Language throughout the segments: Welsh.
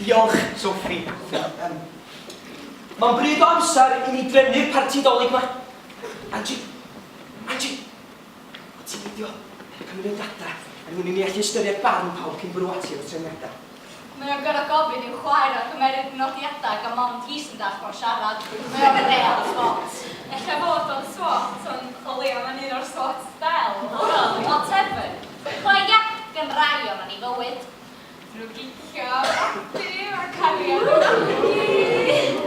Diolch, Sophie. Um, Mae'n bryd o amser i ni drefnu'r parti Dolig 'ma. Angie, Angie, o ti'n neidio cymryd data er mwyn i ni allu ystyried barn pawb cyn bwrw ati efo trefniadau. Mae o'n gorfod gofyn i'w chwaer o gymeryd nodiadau gan mond hi sy'n dallt fo'n siarad. Mae o'n real swot. Ella fod o'n swot, ond o leia mae'n un o'r swots del. Well, whatever. Wel ia, gan rai ohonon ni fywyd. Drwy gicio, brathu a cariad yn magu.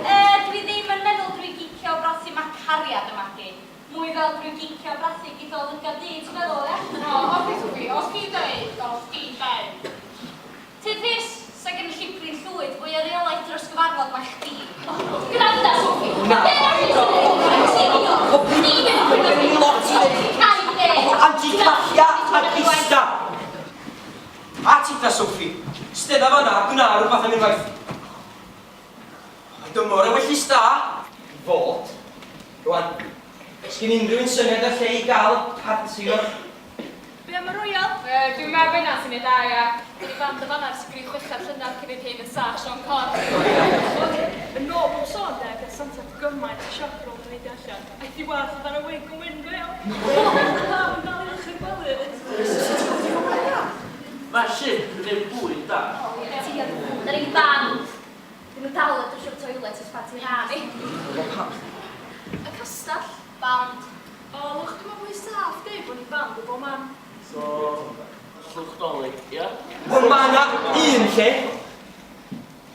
Yy, dwi ddim yn meddwl drwy gicio, brathu ma cariad yn magu. Mwy fel drwy gicio, brathu gyda lygad du, ti'n meddwl, ia? O, oce Sophie, os ti'n deud, os ti'n deud. Tyd Rhys, sa gen y llipryn llwyd fwy o reolaeth dros gyfarfod na chdi. Gwranda, Sophie! Na, paid o! O, plis, mae gen i lot i ddeud. O, Angie, callia a ista! A titha, Sophie, stedda fan'na a gwna rhywbeth am unwaith. Mae dymor ewyllys da i fod. Rwan, sgin unrhyw un syniad o lle i gael parti o'r... Be am y Royal? Yy, dwi'n meddwl bod hynna'n syniad da, ia. Gen i band o fan'na ers y gri chwechad llynedd cyn i'r rhein yn sach Siôn Corn. Yn ôl pob sôn de, gath Santa gymaint o sioc ar ôl iddo neidio allan. Aeth i wallt o dan y wig yn wyn go iawn. Pawb yn dal i ddychryn gwely. Sut ti'n gwybod hynna? Mae ship yn ddim bwyd da. O ia, ti oedd yr un band. Dyn nhw dal yn drwsio'r toilet ers parti ha ni. Efo pam? Y castell. Band. O, lwch, dwi'n meddwl fwy saff deud bod ni'n band o bob man. So, llwch Dolig, ia? Wel, mae 'na un lle.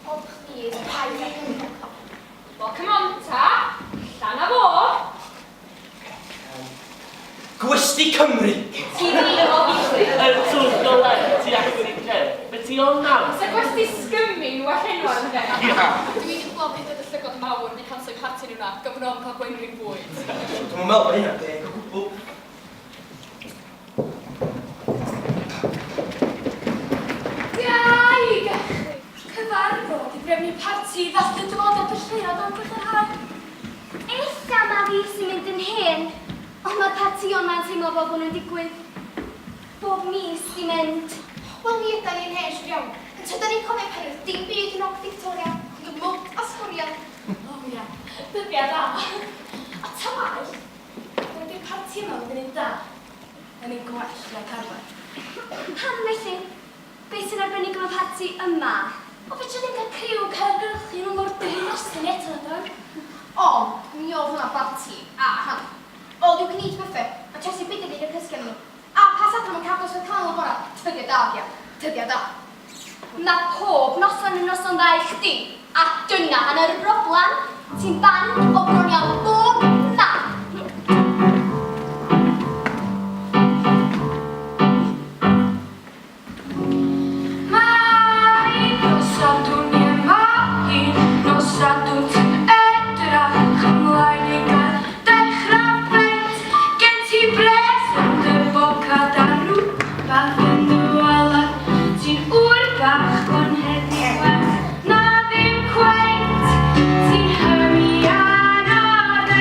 O, plîs, paid â hynny. Wel, come on ta! Allan â fo! Gwesty Cymru. Ti ddim o ddifri. Yr twll golau, ti actually ce. Be ti on am? Sa gwesty Sgymi'n well enw ar hynny. Ia. Dwi ddim gweld hyd yn oed y llygod mawr wedi canslo eu parti nhw na, gan bod nhw ofn cael gwenwyn bwyd. Dwi'm yn meddwl bod hynna'n deg o gwbl. Da i gachu! Cyfarfod i drefnu parti i ddathlu dyfodol y lleuad o'n gweithgarhau. Ella ma fi sy'n mynd yn hen, ond mae'r partïon 'ma'n teimlo fel bod nhw'n digwydd bob mis 'di mynd. Wel mi ydan ni'n hen siwr iawn. Yn tydan ni'n cofio pan oedd dim byd yn Roc Victoria ond y mwd a sbwriel. O ia, dyddiau da. A ta waeth, dydi'r parti yma ddim yn un da, yn un gwell nac arfer. Pam felly? Be sy'n arbennig am y parti yma? O fedra ddim cael criw Caergylchu yn ymwrdio hi drosto ni eto na dwn? Ond mi oedd hwnna'n barti a hanner. All you can eat buffet, a Chelsea byth yn un o'r cysgu arnyn nhw. A pa Sadwrn mae'n cael dosbarth canol y bora? Dyddiau da, ia. Dyddiau da. Mae pob noson yn noson dda i chdi, a dyna hanner y broblam. Ti'n band o bron iawn bob man. Mae nos Sadwrn ie mae hi'n nos Sadwrn ti'n edrach ymlaen i gael dechrau ffeit Gen ti bres yn dy bocad a rhywbeth yn dy waled Ti'n ŵr bach bonheddig well na ddim cweit Ti'n hymian ar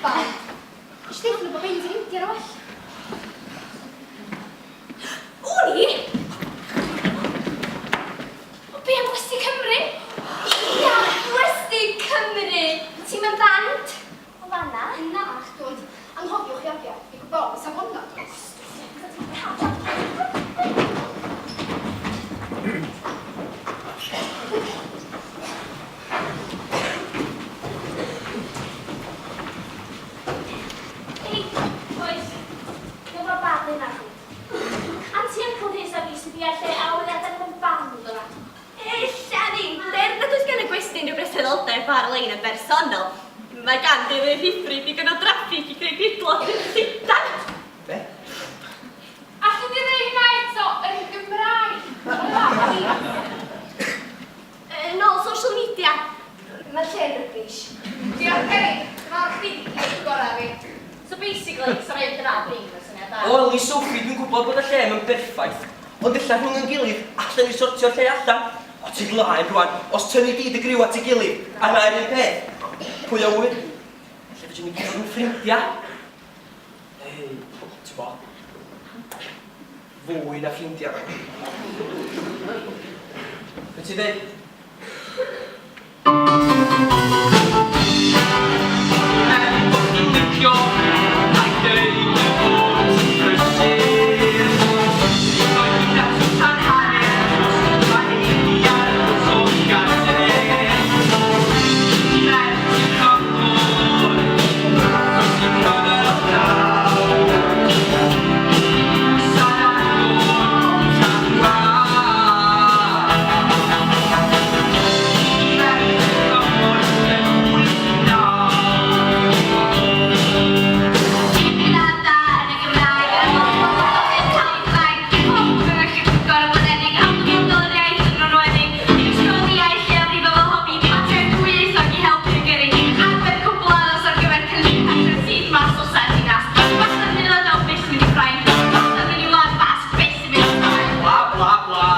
band. Nes i ddeutha nhw bod band yn India na well. Wn i! O, be am Gwesty Cymru? Ia, Gwesty Cymru! Ti'n mynd band? O fanna? Na, achdw, ond anghofiwch i agia, i gwybod y safonau, does? Ei, boys, Dwi'n mor bad yna chi. Anti Uncle Rhys a fi sydd i lle a oedd adael yn band o'na. Ella ddim, ond er nad oes gan y gwesty unrhyw bresenoldeb ar-lein yn bersonol, mae gan deulu Rhithri digon o draffig i greu gridlock yn Llundain. Be? Alli di ddeud hynna eto yn Gymraeg? Yn ôl social media. Mae'r lle'n rybish. Diolch, Ceri. Dyma'r chdi di gyd gorau fi. So basically, sa raid yna ddim yn syniad da. Wel, i Sophie, dwi'n gwybod bod y lle yn berffaith, ond ella rhwng yn gilydd, allan ni sortio'r lle allan. O, ti'n glaen rwan, os tynnu di dy griw at ei gilydd, a na'r un peth. Pwy a ŵyr? Ella fedrwn ni gyd fod yn ffrindiau. Neu, ti'n bo, fwy na ffrindiau. Be ti'n dweud? Er bod chdi'n licio, na'i deud dy fod ti'n prysur. Roedd hi'n datws tan hanner nos, mae hi ar y to gartre. Merch ti'n cyngor, does dim rhyfel naw. Sa'n agor tan wal. Merch ti'n cyngor, yn 89. Digwyddiadau yn y Gymraeg yn Bla bla bla.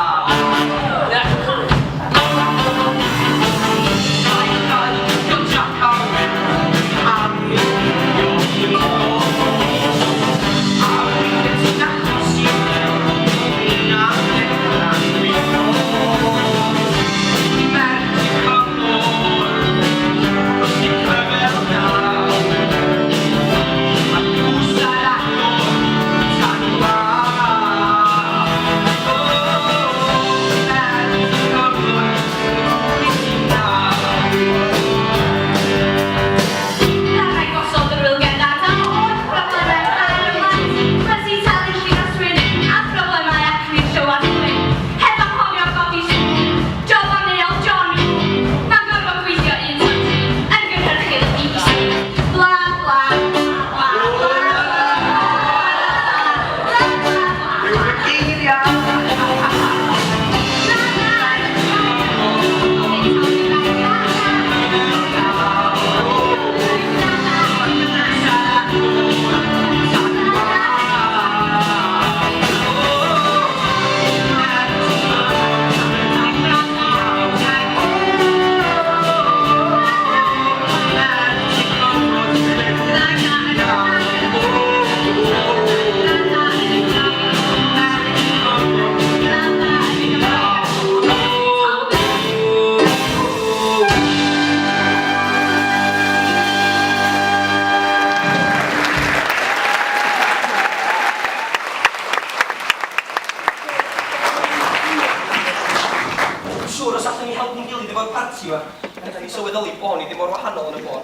Dwi'n siŵr os allwn ni helpu'n gilydd efo'r parti 'ma, fedra ni sylweddoli bo' ni ddim mor wahanol yn y bôn.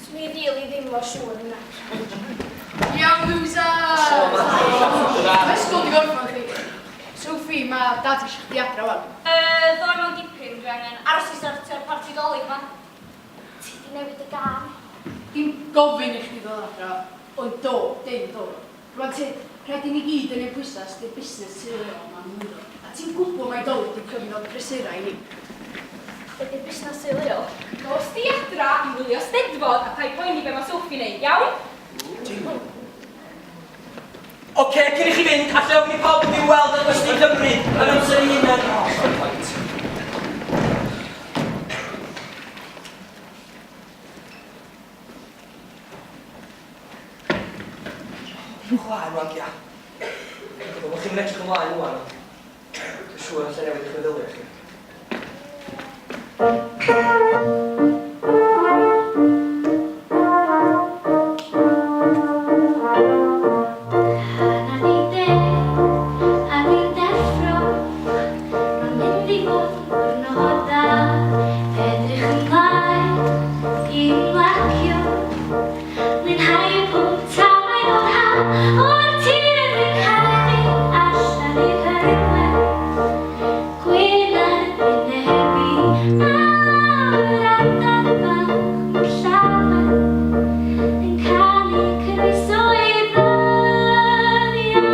Swn i rili ddim mor siŵr hynna. Iawn, loser! Mae ysgol di gorffan chdi. Sophie, mae dad eisiau chdi adra wan. Yy, ddoe mewn dipyn, dwi angen aros i sortio'r parti Dolig 'ma. Ti di newid y gân. Dim gofyn i chdi ddod adra, ond do, dim do. Rwan te, rhaid i ni gyd yn ein pwysau os di'r busnes teuluol ma'n lwyddo. A ti'n gwybod mai Dolig di'r cyfnod prysura i ni. Be di'r busnes teuluol? Dos di adra i wylio Steddfod a paid poeni be mae Sophie neud, iawn? Oce, cyn i chi fynd, alla i ofyn i pawb mynd i'w weld yn Gwesty Cymru yn amser ei hunan? O, sorry, point. chi'm yn edrych ymlaen ŵan, ond dwi'n siŵr allai newid eich meddyliau chi. Hanner 'di deg a dwi'n deffro. Mae'n mynd i fod yn ddiwrnod da. Edrych ymlaen i ymlacio. Mwynhau pob tamaid o'r haf. O'r tir yn fy ngharu allan i'r rhywle. Gwyn ar wyneb i a lawr adar bach yn llafar. Yn canu croeso i ddyddiau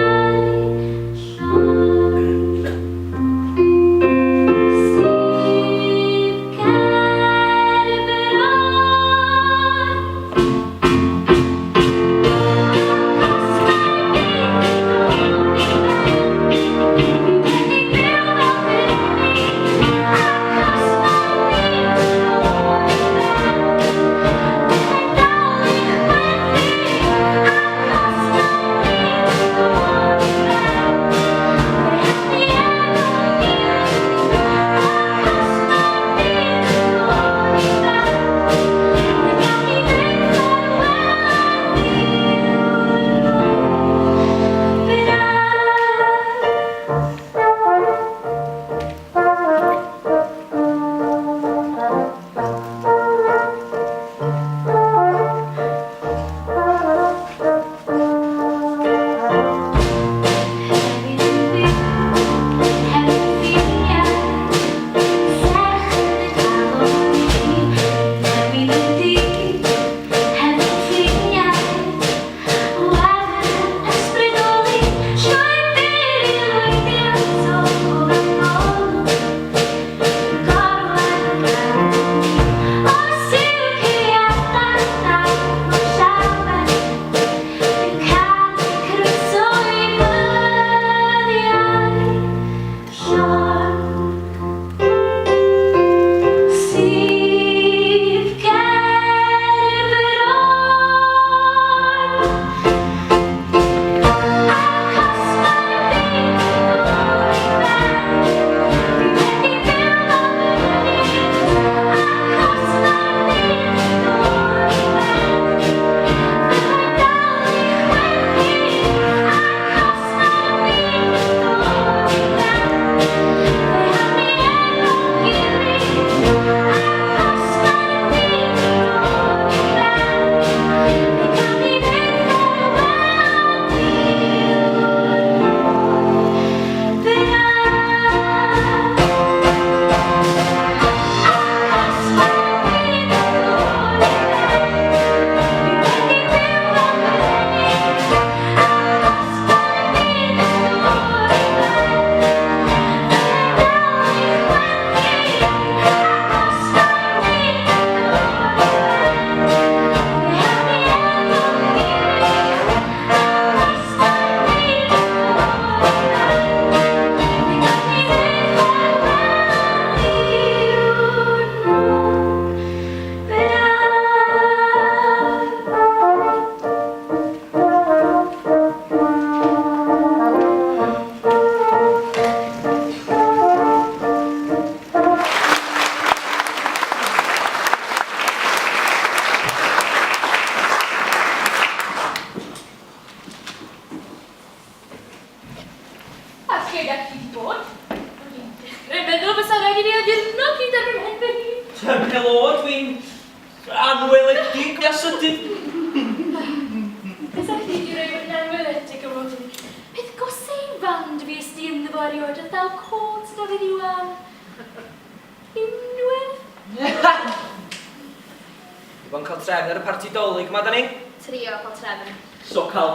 llon. Sydd ger bron. Sydd ger bron. Achos mae'r byd yn dod i ben. Dwi wedi byw fel brenin. Achos mae'r byd yn dod i ben. Fydda i dal i chwerthin. Achos mae'r byd yn dod i ben. Fe awn ni efo'n gilydd. Achos mae'r byd yn dod i ben. Fe gawn ni fynd ffarwel diwrnod braf. Achos mae'r byd yn dod i ben. Dwi wedi byw fel brenin. Achos mae'r byd yn dod i ben. Fydda i dal i chwerthin. Achos mae'r byd yn dod i ben. Fe awn ni efo'n gilydd. Achos mae'r byd yn dod i ben. Fe gawn ni fynd ffarwel diwrnod braf. A lle dach chi 'di bod? O'n i'n dechrau meddwl fysa raid i fi addurno gyd ar fy mhen fy hun. Helo, dwi'n anweledig a sydyn. Fysa chdi 'di rhoi fod yn anweledig yn fod yn peth gosa i fand fues di ynddo fo erioed a ddal cot Dafydd Iwan. Unwaith. Di bod yn cael trefn ar y parti Dolig 'ma, da ni? Trio cael trefn. So cael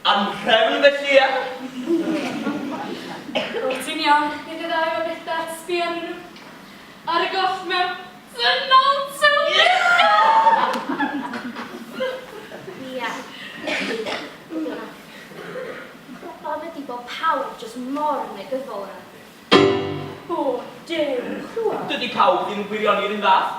anhrefn felly, ia? O, ti'n iawn. Nid y ddau o bethau at sbio arnyn nhw. Ar y goll mewn dynol tywyll! Ia. Problem ydi bod pawb jyst mor negyddol yna. O, dewch rwan. Dydy pawb ddim yn gwirioni'r un fath.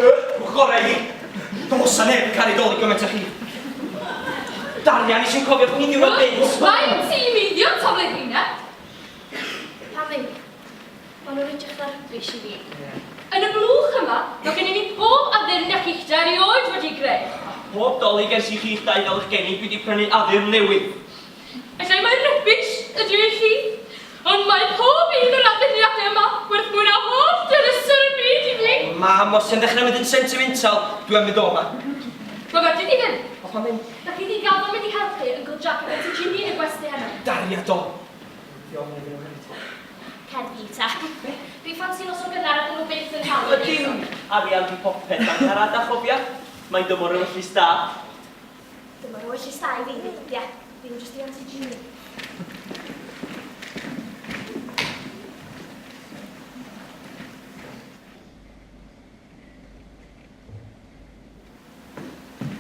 Rhowch gorau i fi. Does 'na neb yn caru Dolig gymaint â chi. Darian, nes i'm cofio bod hi'n ddiwrnod bynt. Faint ti'n meiddio taflu rheina? Pam ddim? Maen nhw'n edrych fel rubbish i fi. Yn y blwch yma, mae gennym ni pob addurn a chi'ch dau erioed wedi greu. A phob Dolig ers i chi'ch dau gael eich geni, dwi wedi prynu addurn newydd. Efallai mai rubbish ydyw i chi, ond mae pob un o'r addurniadau yma werth mwy na holl dyryswr y byd i fi. O mam, os ti'n dechrau mynd yn sentimental, dwi am fynd o 'ma. Mae fedri di ddim. O pam ddim? Nac i di gael fy mynd i helpu Uncle Jack efo tŷ Ginny yn y gwesty heno. Daria do. Diolch yn fawr hefyd. Cer di ta. Dwi ffansi noson gynnar a dyn nhw byth yn talu. Dim arian di popeth Angharad a chofia, mae'n dymor ewyllys da. Dymor ewyllys da i fi 'fyd, ia. Ddim jyst i Aunty Jeannie.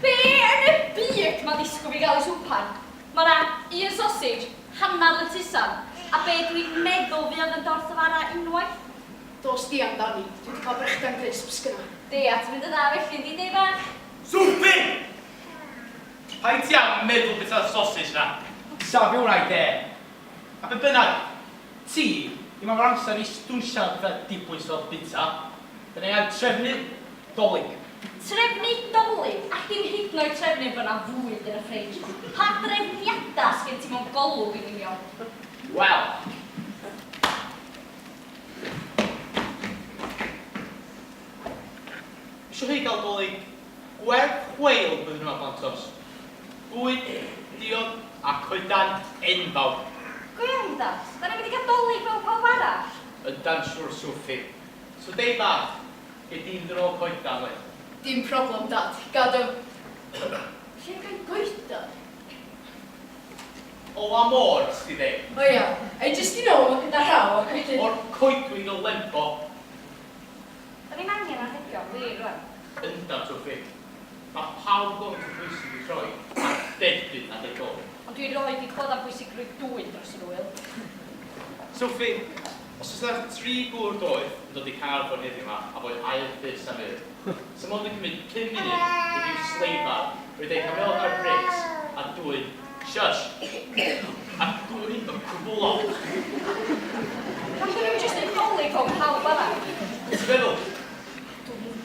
Be yn y byd mae disgwyl fi gael i swpan? Mae 'na un sausage, hanner letusan, a be dwi'n meddwl fuodd yn dorth o fara unwaith. Dos di amdani, dwi wedi cael brechdan crisps gynna. Deia, ti'n mynd yn dda felly, yndi, Dei bach? Swpi! Paid ti â meddwl bwyta'r sausage 'na. Safio hwnna i de. A be bynnag, ti ddim am yr amser i stwnsian pethau dibwys fel bwyta. Da ni angen trefnu Dolig. Trefnu Dolig? All di'm hyd yn oed trefnu bod 'na fwyd yn y ffrij. Pa drefniadau sgen ti mewn golwg yn union? Wel. Isio chi gael Dolig gwerth chweil blwyddyn yma plantos? Bwyd, diod a coedan enfawr. Go iawn Dad, da ni'n mynd i gael Dolig fel pawb arall? Yndan siwr Swffi. So dei bach, gei di fynd yn ôl coedan wyt? Dim problem Dad, gad y... Lle ga i goedan? Ola môr, sti ddeud. O ia, ai jyst i nôl o gyda rhaw ac wedyn... O'r coedwig o Lembo. Da ni'm angen anrhegion, wir rwan. Yndan Swffi. Mae pawb gweld yn bwysig i rhoi a derbyn adeg o. Ond dwi erioed 'di clywed am bwysigrwydd dwyn dros yr ŵyl. Sophie, os oes 'na dri gŵr doeth yn dod i Caernarfon heddiw 'ma a boi aur bys am ur, 'sa mond yn cymryd pum munud i ryw sleifar roid eu camelod ar brics a dwyn, shush! A dwyn y cwbl off. Pam dyn nhw'm jyst yn holi fel pawb arall? Be ti'n feddwl? Dwn i'm.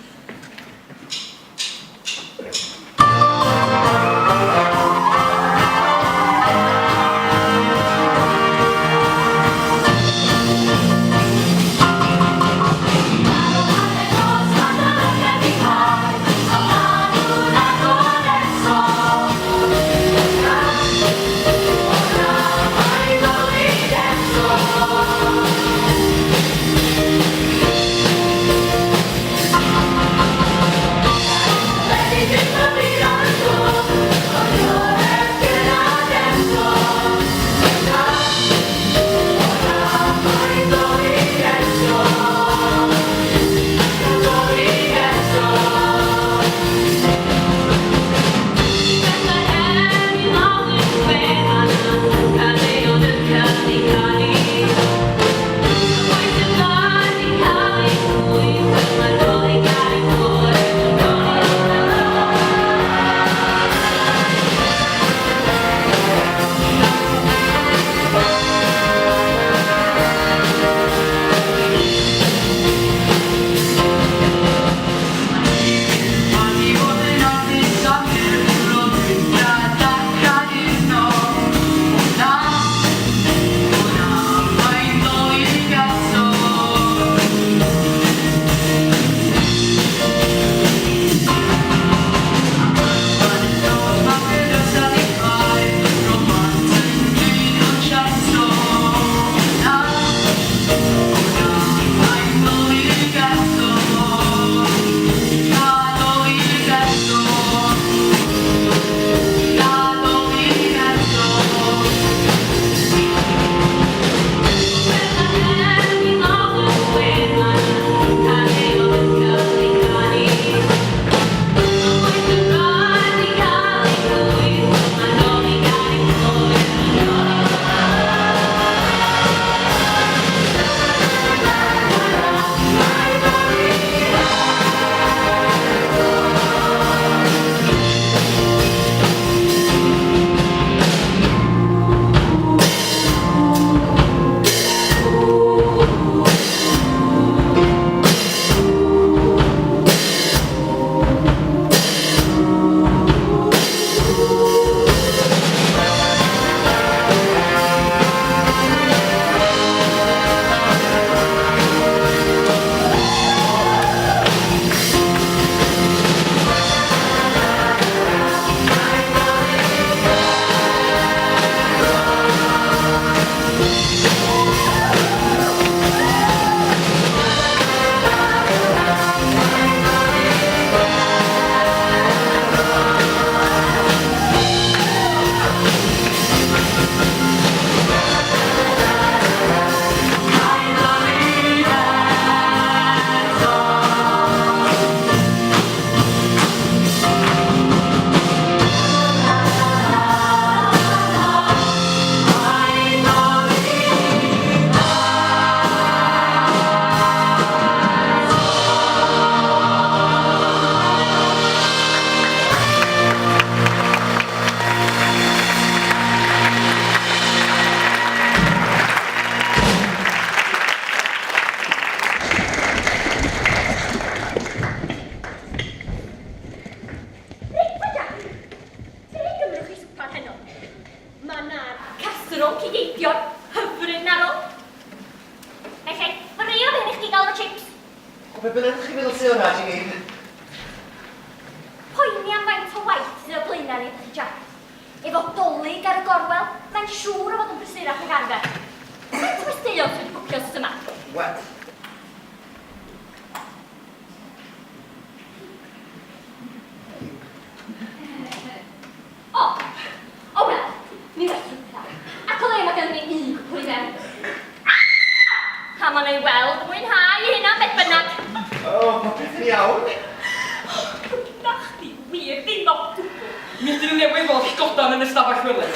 Mi ydyn nhw newydd weld llygodan yn y stafell wely.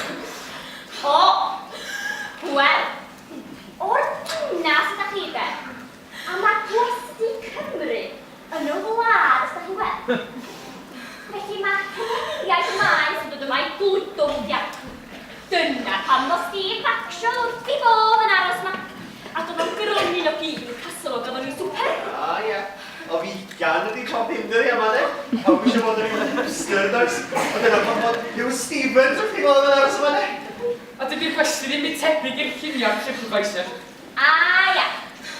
O! Wel, o'r ddinas ydach chi de? A mae Gwesty Cymru yn y wlad, os da chi'n gweld. Felly mae cymheiriaid y maes yn dod yma i glwydo weithiau. Dyna pam fo Steve Backshall wrth ei fodd yn aros 'ma. A doedd na'm gronyn o gig yn y casserole gafon ni i swper. A ia, o figan ydi pob dim dyddia yma de. Pawb eisiau bod yn rhyw hipster does? A dyna pam fod Huw Stephens wrth ei fodd yn aros yma de. A dydi'r gwesty ddim byd tebyg i'r lluniau ar TripAdvisor. A ia,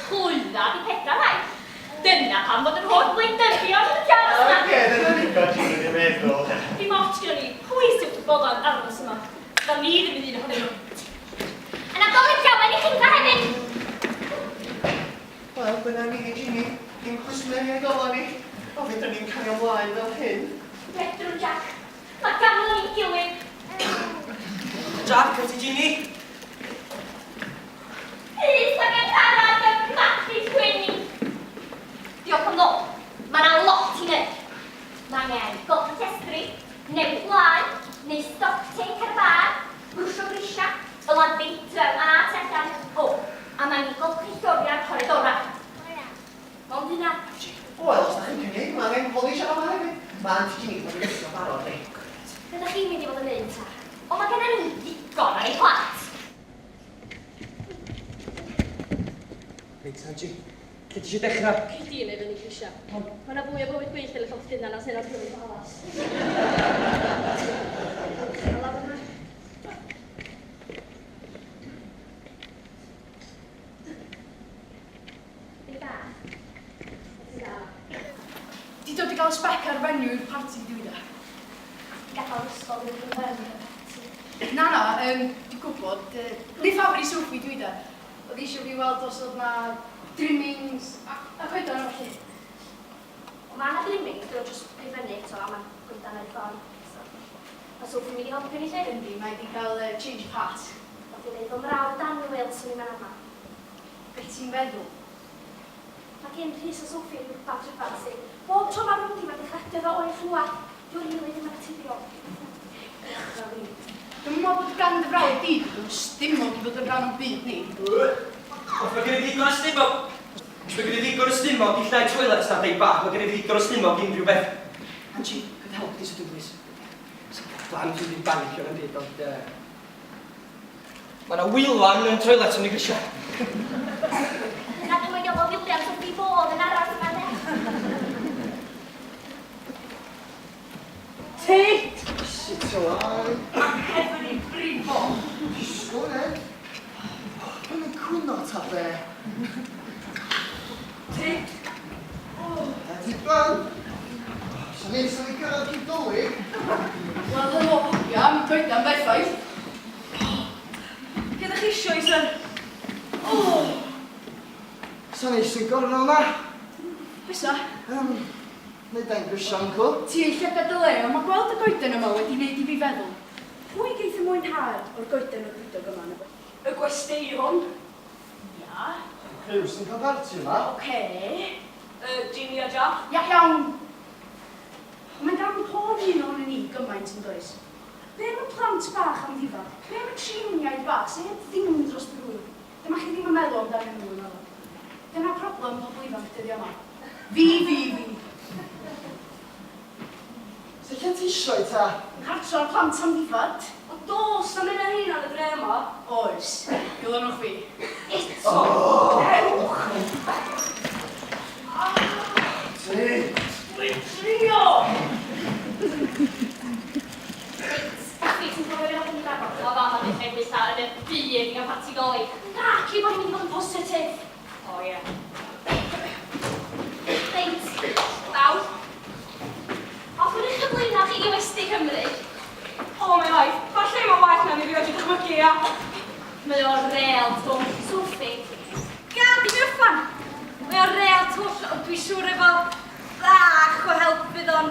clwydda 'di Petra rhaid. Dyna pam fod yr holl wleidyddion yn licio aros yma. Ocê, dyna ddigon Gini dwi'n meddwl. Dim ots gyda ni pwy sydd wrth y boddau'n aros yma. Da ni ddim yn un ohonyn nhw. A Nadolig Llawen i chitha hefyd! Wel, dyna ni, Gini. Dim cwsmeriaid oeddan ni. O, fedrwn ni'm cario mlaen fel hyn. Fedrwn, Jac. Mae ganddon ni'n gilydd. Jac, wyt ti Gini? Rhys ac Angharad yn machu llwyni. Diolch am ddod. Mae 'na lot i wneud. Mae angen golchi llestri, newid gwlâu, neu stock take ar y bar, brwsio grisiau, y landing, tu fewn a tu allan. O, a mae angen golchi lloriau'r coridorau. Mond hynna. Wel, os da chi'n cynnig, mae angen polish ar yma hefyd. Mae Aunty Ginny wedi bod yn gweithio'n barod, de. Be da chi'n mynd i fod yn neud ta? O, mae genna ni ddigon ar ein plat. Reit, Angie, lle ti eisiau dechrau? Cei di neud fyny grisia. Mae 'na fwy o fywyd gwyllt yn y llofft yna na sy'n ar Rhywun Palas. Lawr yma. Be bach. Be ti'n gael? Di dod i gael spec ar venue i'r parti dwi de. Gadael ysgol ddim yn confirmed y parti. Na na, yym, dwi'n gwybod, yy, neu ffafr i Sophie dwi de. Oedd eisiau fi weld os oedd 'na trimmings a, a coedan a ballu. O ma' 'na trimmings, dwi jyst i fyny eto a ma' coedan ar y ffordd. So, ma' Sophie mynd i helpu ni 'lly? Yndi, mae 'di cael yy change of heart. Oedd hi'n neud fy mrawd annwyl, swn i'm yn ama. Be ti'n feddwl? Mae gen Rhys a Sophie rhywbeth rhyfedd sy. Bob tro mae Rwdi 'ma dechrau dyfa oer llwad. Dio rili ddim yn naturiol. Ych a fi. Dwi'm yn meddwl bod gan dy frawd di ddigon o stumog i fod yn rhan o'n byd ni. Os mae gen i ddigon o stumog... Os mae gen i ddigon o stumog i llnau toilet na deud bach, mae gen i ddigon o stumog i unrhyw beth. Angie, gad help di sydyn plîs. Sa'm problem, dwi ddim banicio na'm byd, ond yy... Mae yna wylan yn toilet yn y grisiau. Dyna pam mae Iolo Williams wrth ei fodd yn aros yma de. Tate! Sut oi? Heaven i brifo! Disgwyl e. Dwi'n yn cwyno ta be? Tate! Ydy ban? Sa'n neis o'n i gyrraedd cyn Dolig. Wel, helo, ia, mi goedan berffaith. Be ydych chi isio, Ethan? O! Sa'n neis yn gornel na? Fysa? Um, Neud deng grisiau, uncle. Ti yn llygad dy le, ond mae gweld y goeden yma wedi wneud i fi feddwl. Pwy geith y mwynhad o'r goeden odidog yma yn y Y gwesteion. Ia. Criw sy'n cael parti yma. Ocê. Ginny a Jack. Ia, iawn. Ond mae gan pob un ohonyn ni gymaint yn does? Be am y plant bach amddifad? Be am y triniaid bach sy heb ddim dros drwyn? Dyma chi ddim yn meddwl amdanyn nhw yn fama. Dyna problem pobl ifanc dyddia 'ma. Fi, fi, fi. So lle ti eisiau ta? Nghartra'r plant amddifad. Ond does na'm un o rheina yn y dre yma. Oes. Dilynwch fi. Eto! Ewch! Ti! Dwi'n trio! Reit, Daffy, ti'n cofio be nathon ni drafod? O fama dwi'n rhoi pwysa yn y byd i gael parti Dolig. Naci, bo ni'n mynd i fod yn positif. O ie. Reit, bawb. Hoffwn eich cyflwyno chi i Westy Cymru. Oh my life, ma'r lle 'ma'n well na ni rioed 'di dychmygu, ia? Mae o'n rêl twll, Sophie. Gad i fi orffan! Mae o'n rêl twll, ond dwi siŵr efo bach o help fydd o'n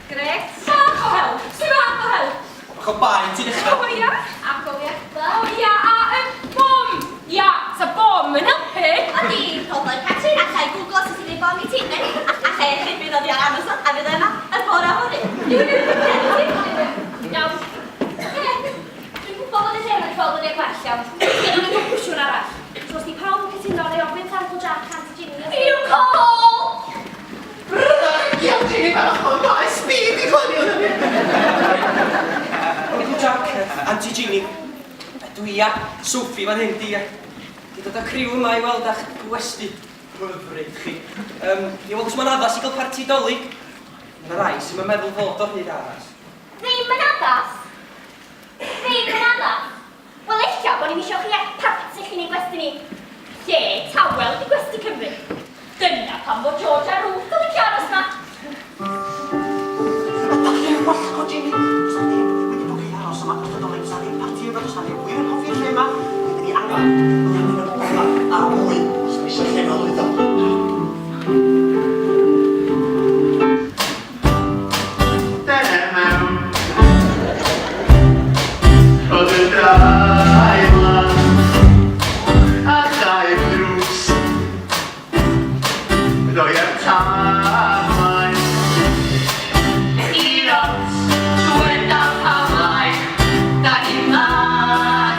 grêt. Bach o help? Su fath o help? Bach o baent i ddechrau. O ia? Agoriadau. O ia, a yym bom! Ia, sa bom yn helpu! Odi, problem Catrin, alla i gwglo sut i neud bom i ti, neu alla i archebu oddi ar Amazon a fydd o yma y bore fory. Gei bach o maes B di chwarae hynny. Uncle Jack, Auntie Jeannie, dwi a Sophie fan hyn di, di dod â criw yma i weld a'ch gwesty hyfryd chi. Um, I weld os mae'n addas i gael parti Dolig. Mae yna rai sy'n meddwl fod o hyd addas. Ddim yn addas? Ddim yn addas? Wel ella bod ni'm isio chi a'ch parti chi'n ein gwesty ni. Lle tawel ydi Gwesty Cymru. Dyna pam fod George a Ruth yn licio aros 'ma. A dach chi'n wallgo, Jimmy? Does 'na neb wedi bod yn aros yma dros y Dolig, does 'na ddim parti yma, does 'na neb wir yn hoffi'r lle 'ma. Dyn ni angen rhywun yn ôl yma a mwy os dwi eisiau'r lle 'ma lwyddo. Dere mewn. Rho dy draed lan a chau'r drws. Rhoi'r tân mlaen. Un ots, dweda pa lai, da ni 'ma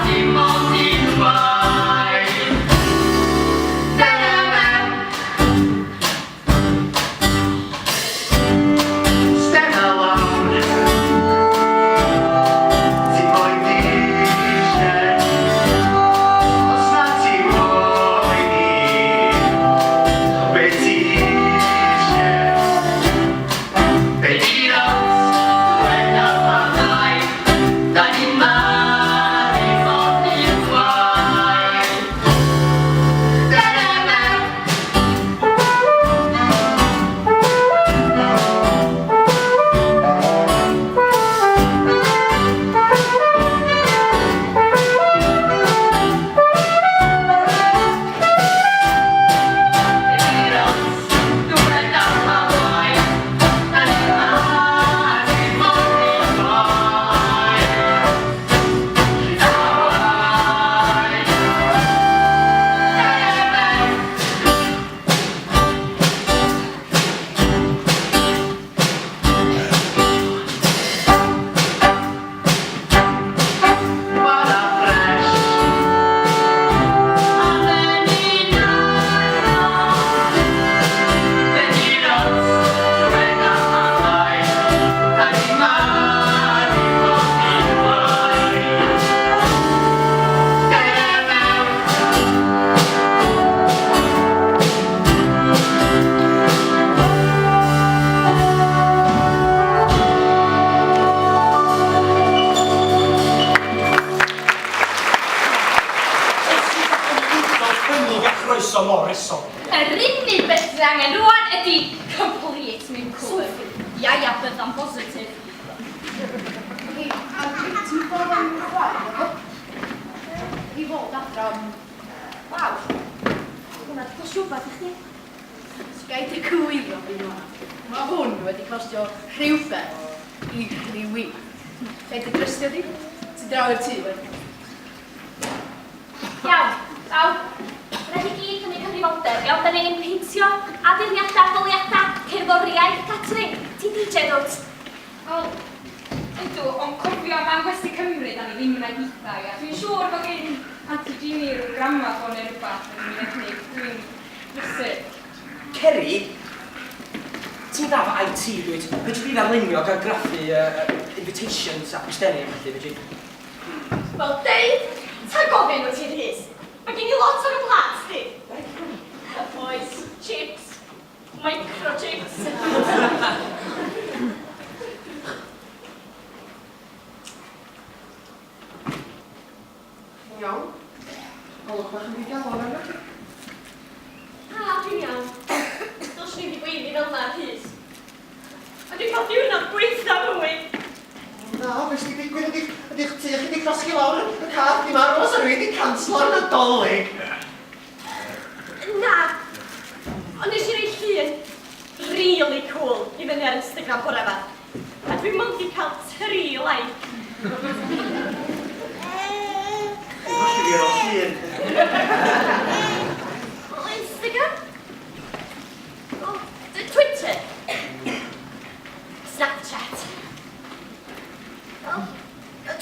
dim ond unwaith. Dere mewn. Stena lawr. Ti moyn dished. Os na ti moyn i. Be ti isie? Be di'r ots? Dweda pa lai, da ni 'ma dim ond unwaith. Dere mewn. Bara ffresh. A menyn Be di'r ots? Dweda pa lai, da ni 'ma dim ond unwaith. Dere mewn. Cynnig a chroeso mor resol. Yr unig beth sydd angen rwan ydy complete mewn cwr. Ia, ia, bydda'n positif. Hei, a ti'n bod yn chwarae, efo? I fod adra, ond... Waw! Hwna 'di costio wbath i chdi. Gai dy cywiro fi yma. Mae hwn wedi costio rhywbeth i rhywun. Gai dy drystio di? Ti draw i'r tŷ, wedyn. Iawn, pawb. Rhaid i gyd cymryd cyfrifoldeb, iawn? Da ni angen peintio, addurniadau, goleuadau, cerddoriaeth, catering. Ti'n DJ dwt? Wel, ydw, ond cofio ma' yn Gwesty Cymru, da ni ddim yn Ibiza, ia. Dwi'n siŵr fod gen Auntie Jeannie ryw gramophone neu rhywbeth yn mynd i gwneud. Dwi'n brysur. Ceri, ti'n dda efo IT dwyt? Fedri di ddarlunio ac argraffu invitations a posteri a ballu, fedri? Wel, deud, ta gofyn wyt ti Rhys. Mae gen i lot ar y plât, sti. Oes, chips, microchips. Chi'n iawn? Golwg bach yn ddigalon arnoch chi. Na, dwi'n iawn. Dylswn i 'di gweiddi fel 'na, Rhys. Ond dwi'n cael diwrnod gwaetha fywyd. O na, be sy'n digwydd? Ydy'ch, ydy'ch tŷ chi 'di llosgi lawr y car 'di marw os rywun 'di canslo'r Nadolig? Na, ond nes i roi llun really cool i fyny ar Instagram bore 'ma. A dwi mond 'di cael tri like. Falle fi ar ôl llun. O, Instagram? O, Twitter? Snapchat? O,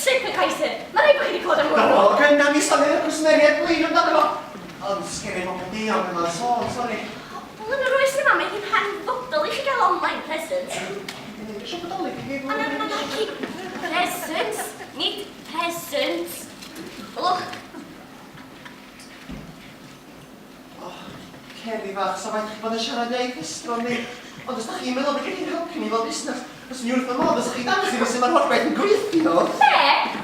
TripAdvisor. Mae rhaid bod chi wedi clywed am hwn. O, gynna mi sonio i'r cwsmeriaid blin amdano fo. Ond sgen i'm o beth diolch yn sôn, sori. Wel, yn yr oes yma, mae hi'n hanfodol. Dylech chi gael online presents. Dwi'n siop Nadolig i Na, na, na, na, presents, nid presents. Lwch. Oh, Ceri fach, sa faint chi bod yn siarad iaith estron ni. Ond os da chi'n meddwl bod chi'n helpu ni fel busnes, os ni wrth fy modd, os chi dangos i fi sut mae'r holl beth yn gweithio. Be?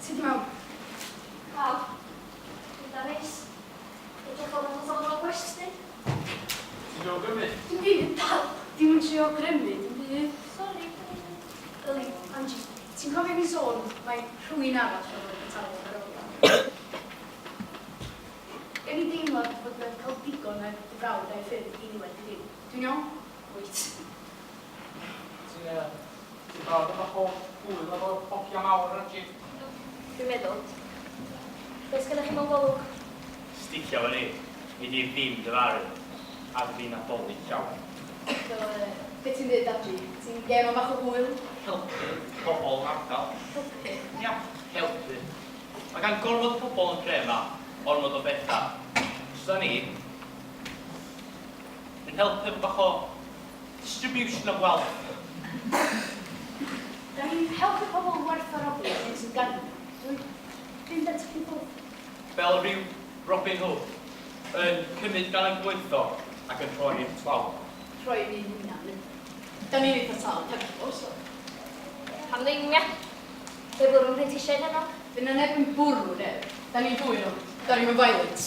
Ti di mewn? Wel, dwi'n neis. Edrych fel bod o'n ôl gwesty. Ti'n trio grymu? Dim byd, dal. Dim yn trio grymu, dim byd. Sori. Yli, Angie, ti'n cofio fi sôn mae rhywun arall yn fod yn talu ar ôl? dy frawd a'i ffyrdd diniwed heddiw. Dwi'n iawn? Wyt. Ti'n yy, ti'n barod am bach o hwyl efo hogia mawr Angie? Dwi'n meddwl. Be sgynnoch chi mewn golwg? Sticio fo ni. Nei di ddim dyfaru. Ar fin Nadolig llawen. So, yy, be ti'n dweud, Angie? Ti'n gêm am bach o hwyl? Helpu pobl yn ardal. Helpu? Ia, helpu. Mae gan gormod o pobl yn dre 'ma ormod o bethau. So da ni yn helpu efo bach o distribution of wealth. Da ni'n helpu pobl werthfawrogi yr hyn sydd ganddyn nhw drwy fynd at y bobl. Fel rhyw Robin Hood, yn cymryd gan y gyfoethog ac yn rhoi i'r tlawd. Rhoi i ni'n hunan. Da ni'n eitha tal hefyd, though, so. Pam ddim, ia? Be bwrw mhrentisiaid heno? Fydd 'na neb yn bwrw neb. Da ni'n dwyn nhw. Da ni'm yn violent.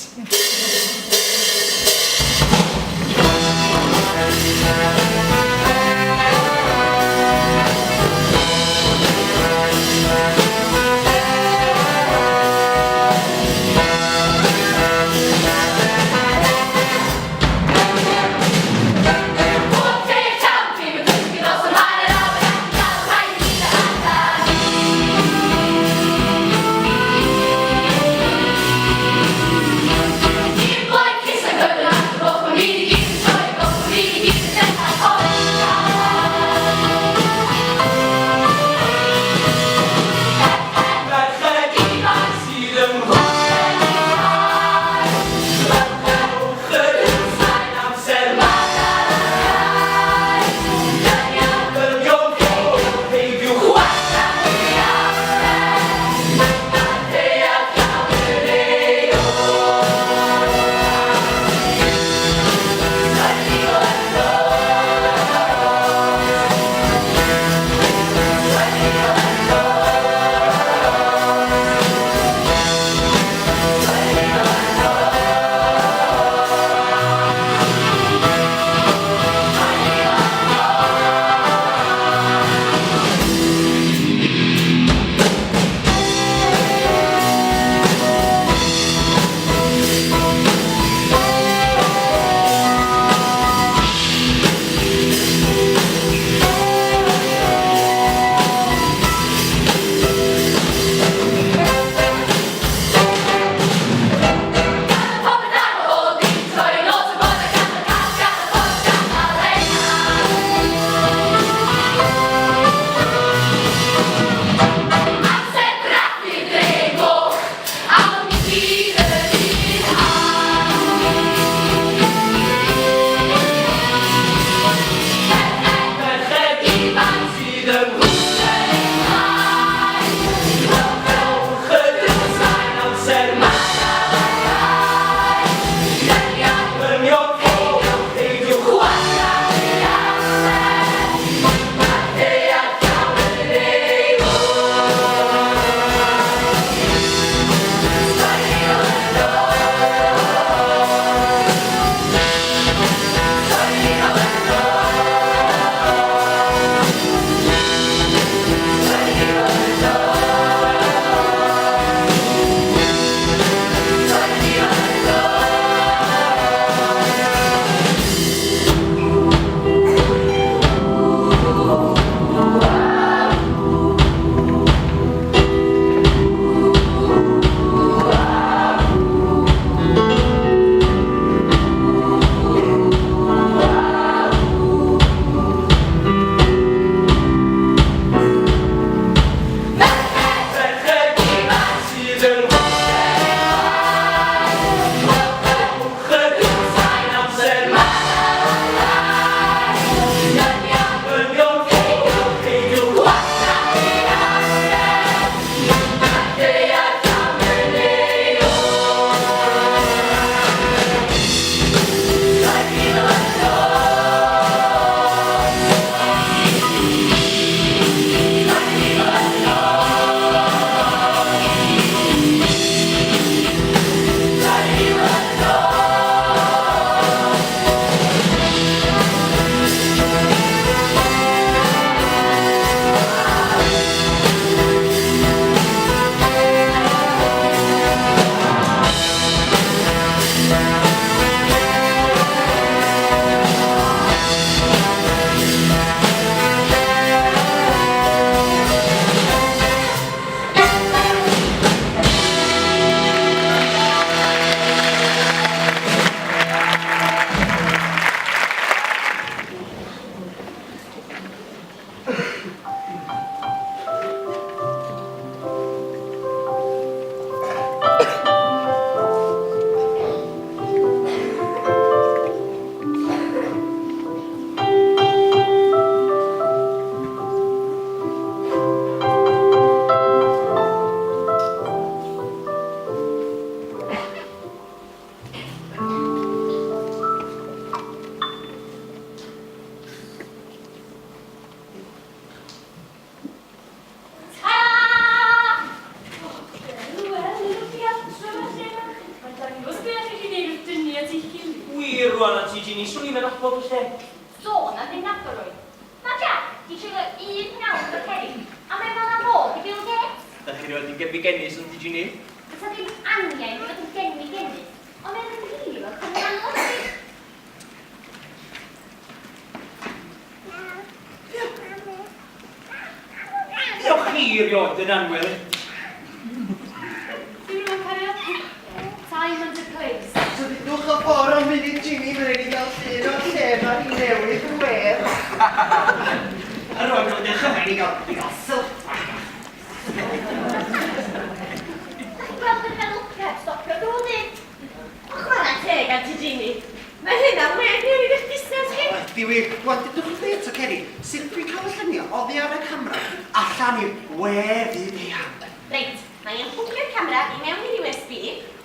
rwan, Auntie Ginny, swn i'm yn nabod y lle. Sôn am ddim nabod rywun. Mae Jack 'di treulio un pnawn efo Ceri, a mae fel 'na fo 'di Bill Gates. Dach chi rioed 'di genfigennus, Auntie Ginny? Does 'na ddim angen i fod yn genfigennus, ond mae o'n rili fel cwmni anodd ydi? Diolch chi erioed yn annwyl. Ti'n rhywun cariad? Time and a place. So dudwch y ffordd am munud Jimmy, mae'n rhaid i gael llun o'r lle mae hi newydd yn wedd. A rwan mae'n dechrau rhaid i gael, i gael selfie. Dach chi'n gweld yr help heb stopio drwy dydd? O chwarae teg Aunty Jeannie. Mae hynna'n wir newid eich busnes chi. Ydy wir. Rwan, dudwch wrtha i eto, Ceri, sut dwi'n cael y lluniau oddi ar y camera allan i'r we fyd eang? Reit, mae e'n hwcio'r camera i mewn i'r USB.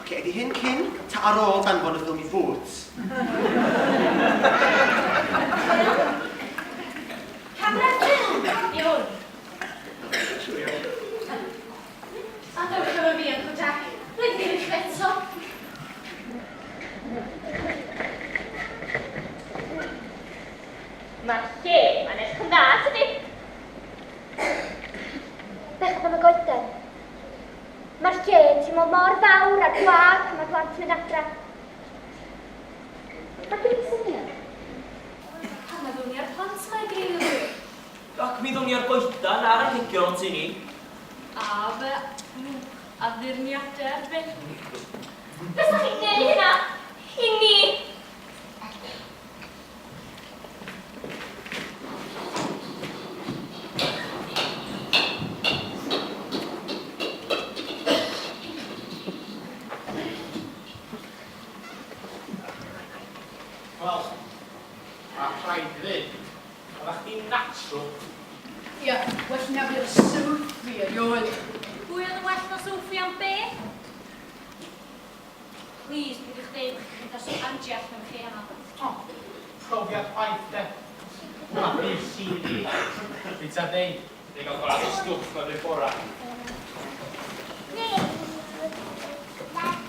Ocê, ydy hyn cyn ta ar ôl danfon y ffilm i Boots? Ffilm? Camera ffilm yw hwn. Siŵr iawn. A dewch efo fi, Uncle Jack. Rhaid i fi fynd eto. Mae'r lle ma'n edrych yn dda, tydi? Bechod am y goeden. Mae'r lle yn teimlo mor fawr a gwag pan mae'r plant yn mynd adra. Mae gen i syniad. Pam na ddown ni â'r plant 'ma i greu y Ac mi ddown ni â'r goedan a'r anrhegion ond ti ni. A fy addurniadau arbennig. Fysa chi'n neud hynna i ni? Wel, ma' rhaid i ddeud, Oeddach chdi'n natural. Ia, well na fi o Sophie erioed. Pwy oedd yn well na Sophie am be? Plîs, peidiwch deud bo' chi'n mynd â Angie allan efo chi heno. O, profiad gwaith de. Hwnna bydd CV. Be ti'n deud? Neu gael chwarae stwff na rhyw bora.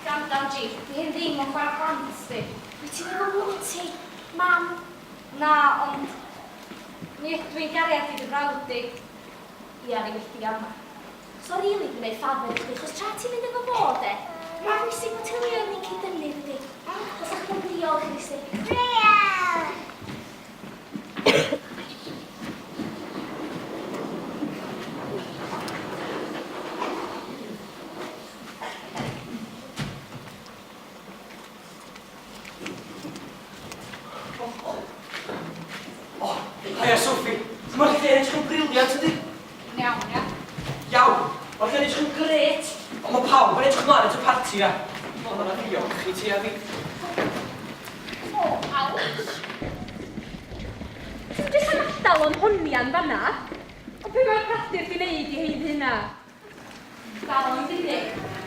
Gwranda Angie, di hyn ddim yn chwarae plant sti. Wyt ti'n meddwl mod ti, Mam? Na, ond mi ydw i'n gariad i dy frawd di. Ia, ni methu ama. So rili, dwi'n neud ffafr i chdi, chos tra ti'n mynd efo fo, de, mae'n bwysig bod teuluoedd ni'n cyd-dynnu, dydi? Achos a'ch bod yn diolch i fi. O, haia Sophie. Mae'r lle yn edrych yn brilliant, yndi? Yn iawn, ia? Iawn. Mae'r lle yn edrych yn grêt. Ond mae pawb yn edrych ymlaen at y parti na. O, mae yna ddiolch i ti a fi. O, ouch. Ti'n jyst yn adael o'n honian fanna? Ond be mae'r cradur di wneud i haeddu hynna? Dal yn dynnu.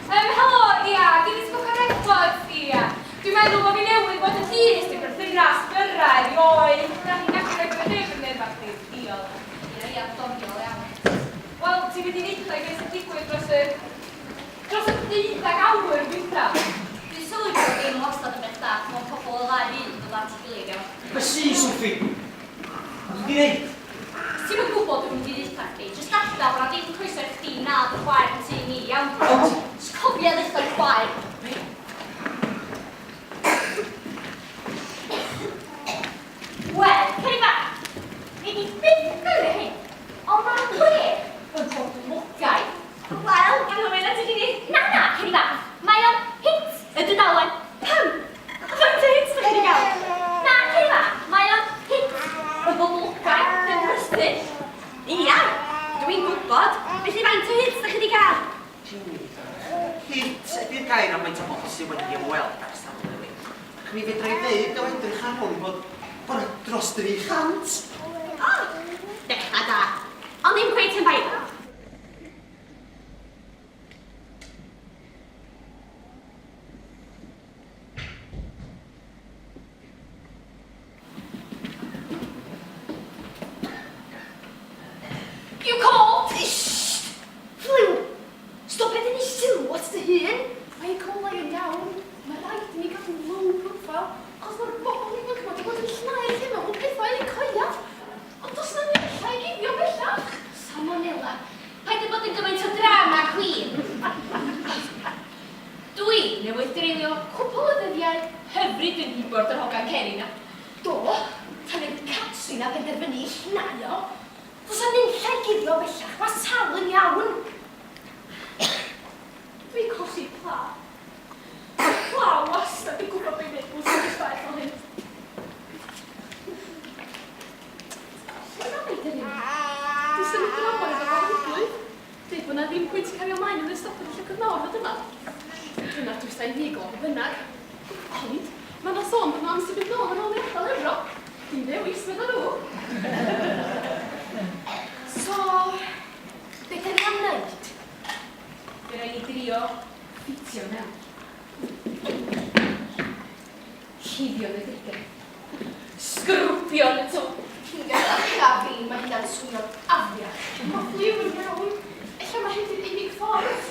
Helo, ia, Guinness Book of Records, ia. Dwi'n meddwl bod fi newydd bod yn llys i berthynas gyrra erioed. Da chi'n gallu rhoi fy llyfr neu rhywbeth chdi? Diolch. Ia, ia, doniol iawn. Wel, ti'n mynd i ddeutha i beth sy'n digwydd dros y... dros y deuddeg awr dwytha. Dwi'n sylwi bod dim wastad yn beth da pan mae pobl o ddau fyd yn dod at ei gilydd, iawn. Be sy, Sophie? Be ti 'di neud? Ti'm yn gwybod be dwi'n mynd i ddeutha chdi, jyst adal bo' 'na dim croeso i chdi na dy chwaer yn tŷ ni, iawn? Ond... Jyst cofia ddeutha dy chwaer. Be? Wel, Ceri fach, nei di byth gyrru hyn, ond ma'r we yn boblogaidd. Wel, anghofio na ti di. Na, na, Ceri fach, mae o'n hit y dudalen. Pam? Faint o hits dach chi 'di gael? Na, Ceri fach, mae o'n hit y boblogaidd yn brysur. Ia, dwi'n gwybod. Felly faint o hits dach chi 'di gael? Hit ydy'r gair am faint o bobl sydd wedi ymweld â'r safle we. Ac mi fedra i ddeud o edrych ar hwn bod bod 'na dros 300. O, dechrau da. Ond ddim cweit yn viral. You called? Shh! Fliw! Stopia dynnu sylw at dy hun! Mae eu colau yn iawn. Mae rhaid i ni gadw'n low profile, achos mae'r bobl Cwpl o ddyddiau hyfryd yn nhibwrdd yr hogan Ceri 'na. Do, tan i'r Catrin 'na penderfynu i llnau o. Does 'na nunlla i guddio bellach, mae Sal yn iawn. Dwi'n colli pla. Mae'r pla wastad yn gwybod be i wneud mewn sefyllfaoedd fel hyn. Lle mae dyn ni? Dwi'n symud dramor efo gofyn Deud bod 'na ddim pwynt cario mlaen yn y stopio yn llygad mawr fod yma. Dyna'r drysau ddi-glo be bynnag. Ond, mae 'na sôn bod nhw am symud nôl ar ôl i adael Ewrop. Dim dewis, medda nhw. So, be 'dan ni am wneud? Fe rai ni drio ffitio mewn. Cuddio yn y dirgel. Sgrwbio yn y to. Ia fi, mae hynna'n swnio'n afiach. Mae ffliw yn iawn. Ella mae hyn di'r unig ffordd.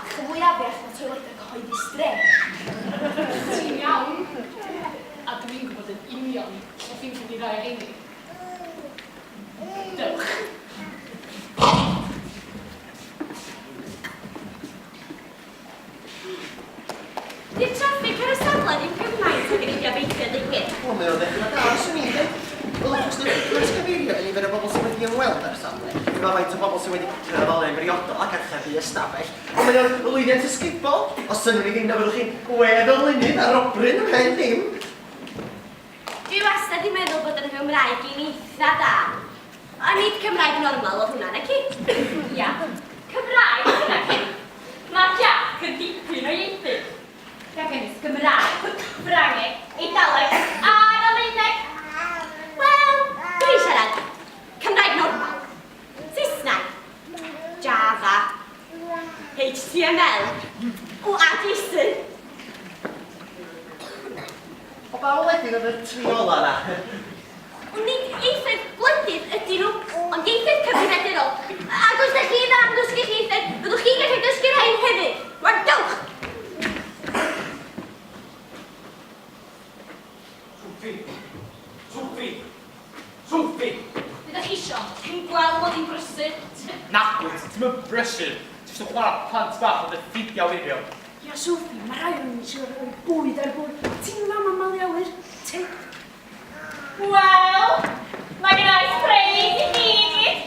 bach yn fwy afiach na toiledau cyhoeddus dre. Ti'n iawn. A dwi'n gwybod yn union lle ffeindiwn ni rai o rheini. Dewch. Di'r traffig ar y safle ddim gymaint ag yn India beicio, deud gwir. Wel, mae o'n ddechrau da, swn i'n dweud. Wel, achos dwi'n gwrs cyfeirio i nifer o bobl sydd wedi ymweld â'r safle. Mae faint o bobl sydd wedi cyfalau'n briodol ac archebu ystafell. Ond mae o'n lwyddiant ysgubol. Os synnwn i ddim na fyddwch chi'n gwedd y lunydd ar obryn ymhen dim. Dwi wastad 'di meddwl bod yn Nghymraeg i'n eitha da. Ond nid Cymraeg normal oedd hwnna, naci? Ia, Cymraeg oedd hwnna, Ceri. Mae Jac yn dipyn o ieithydd. Gan gynnwys Gymraeg, Ffrangeg, Eidaleg a'r Almaeneg. Wel, dwi'n siarad Cymraeg normal, Saesneg, Java, HTML, o a JSON. O ba wledydd oedd y tri ola 'na? Ond nid ieithoedd gwledydd ydyn nhw, ond ieithoedd cyfrifiadurol. Ac os ydych chi dda am ddysgu'ch ieithoedd, fyddwch chi'n gallu dysgu rhain hefyd. Rwan, dewch! Sophie! Sophie! Sophie! Be dach chi isio? Dwi'n gweld mod i'n brysur. Nagwyt, ti'm yn brysur. Ti jyst yn chwarae plant bach efo dy ffidiau wirion. Ia Sophie, mae rhai ohonyn nhw'n trio rhoi bwyd ar y bwrdd. Ti'n fama malu awyr, ti? Wel, mae gen i spreis i chi i gyd.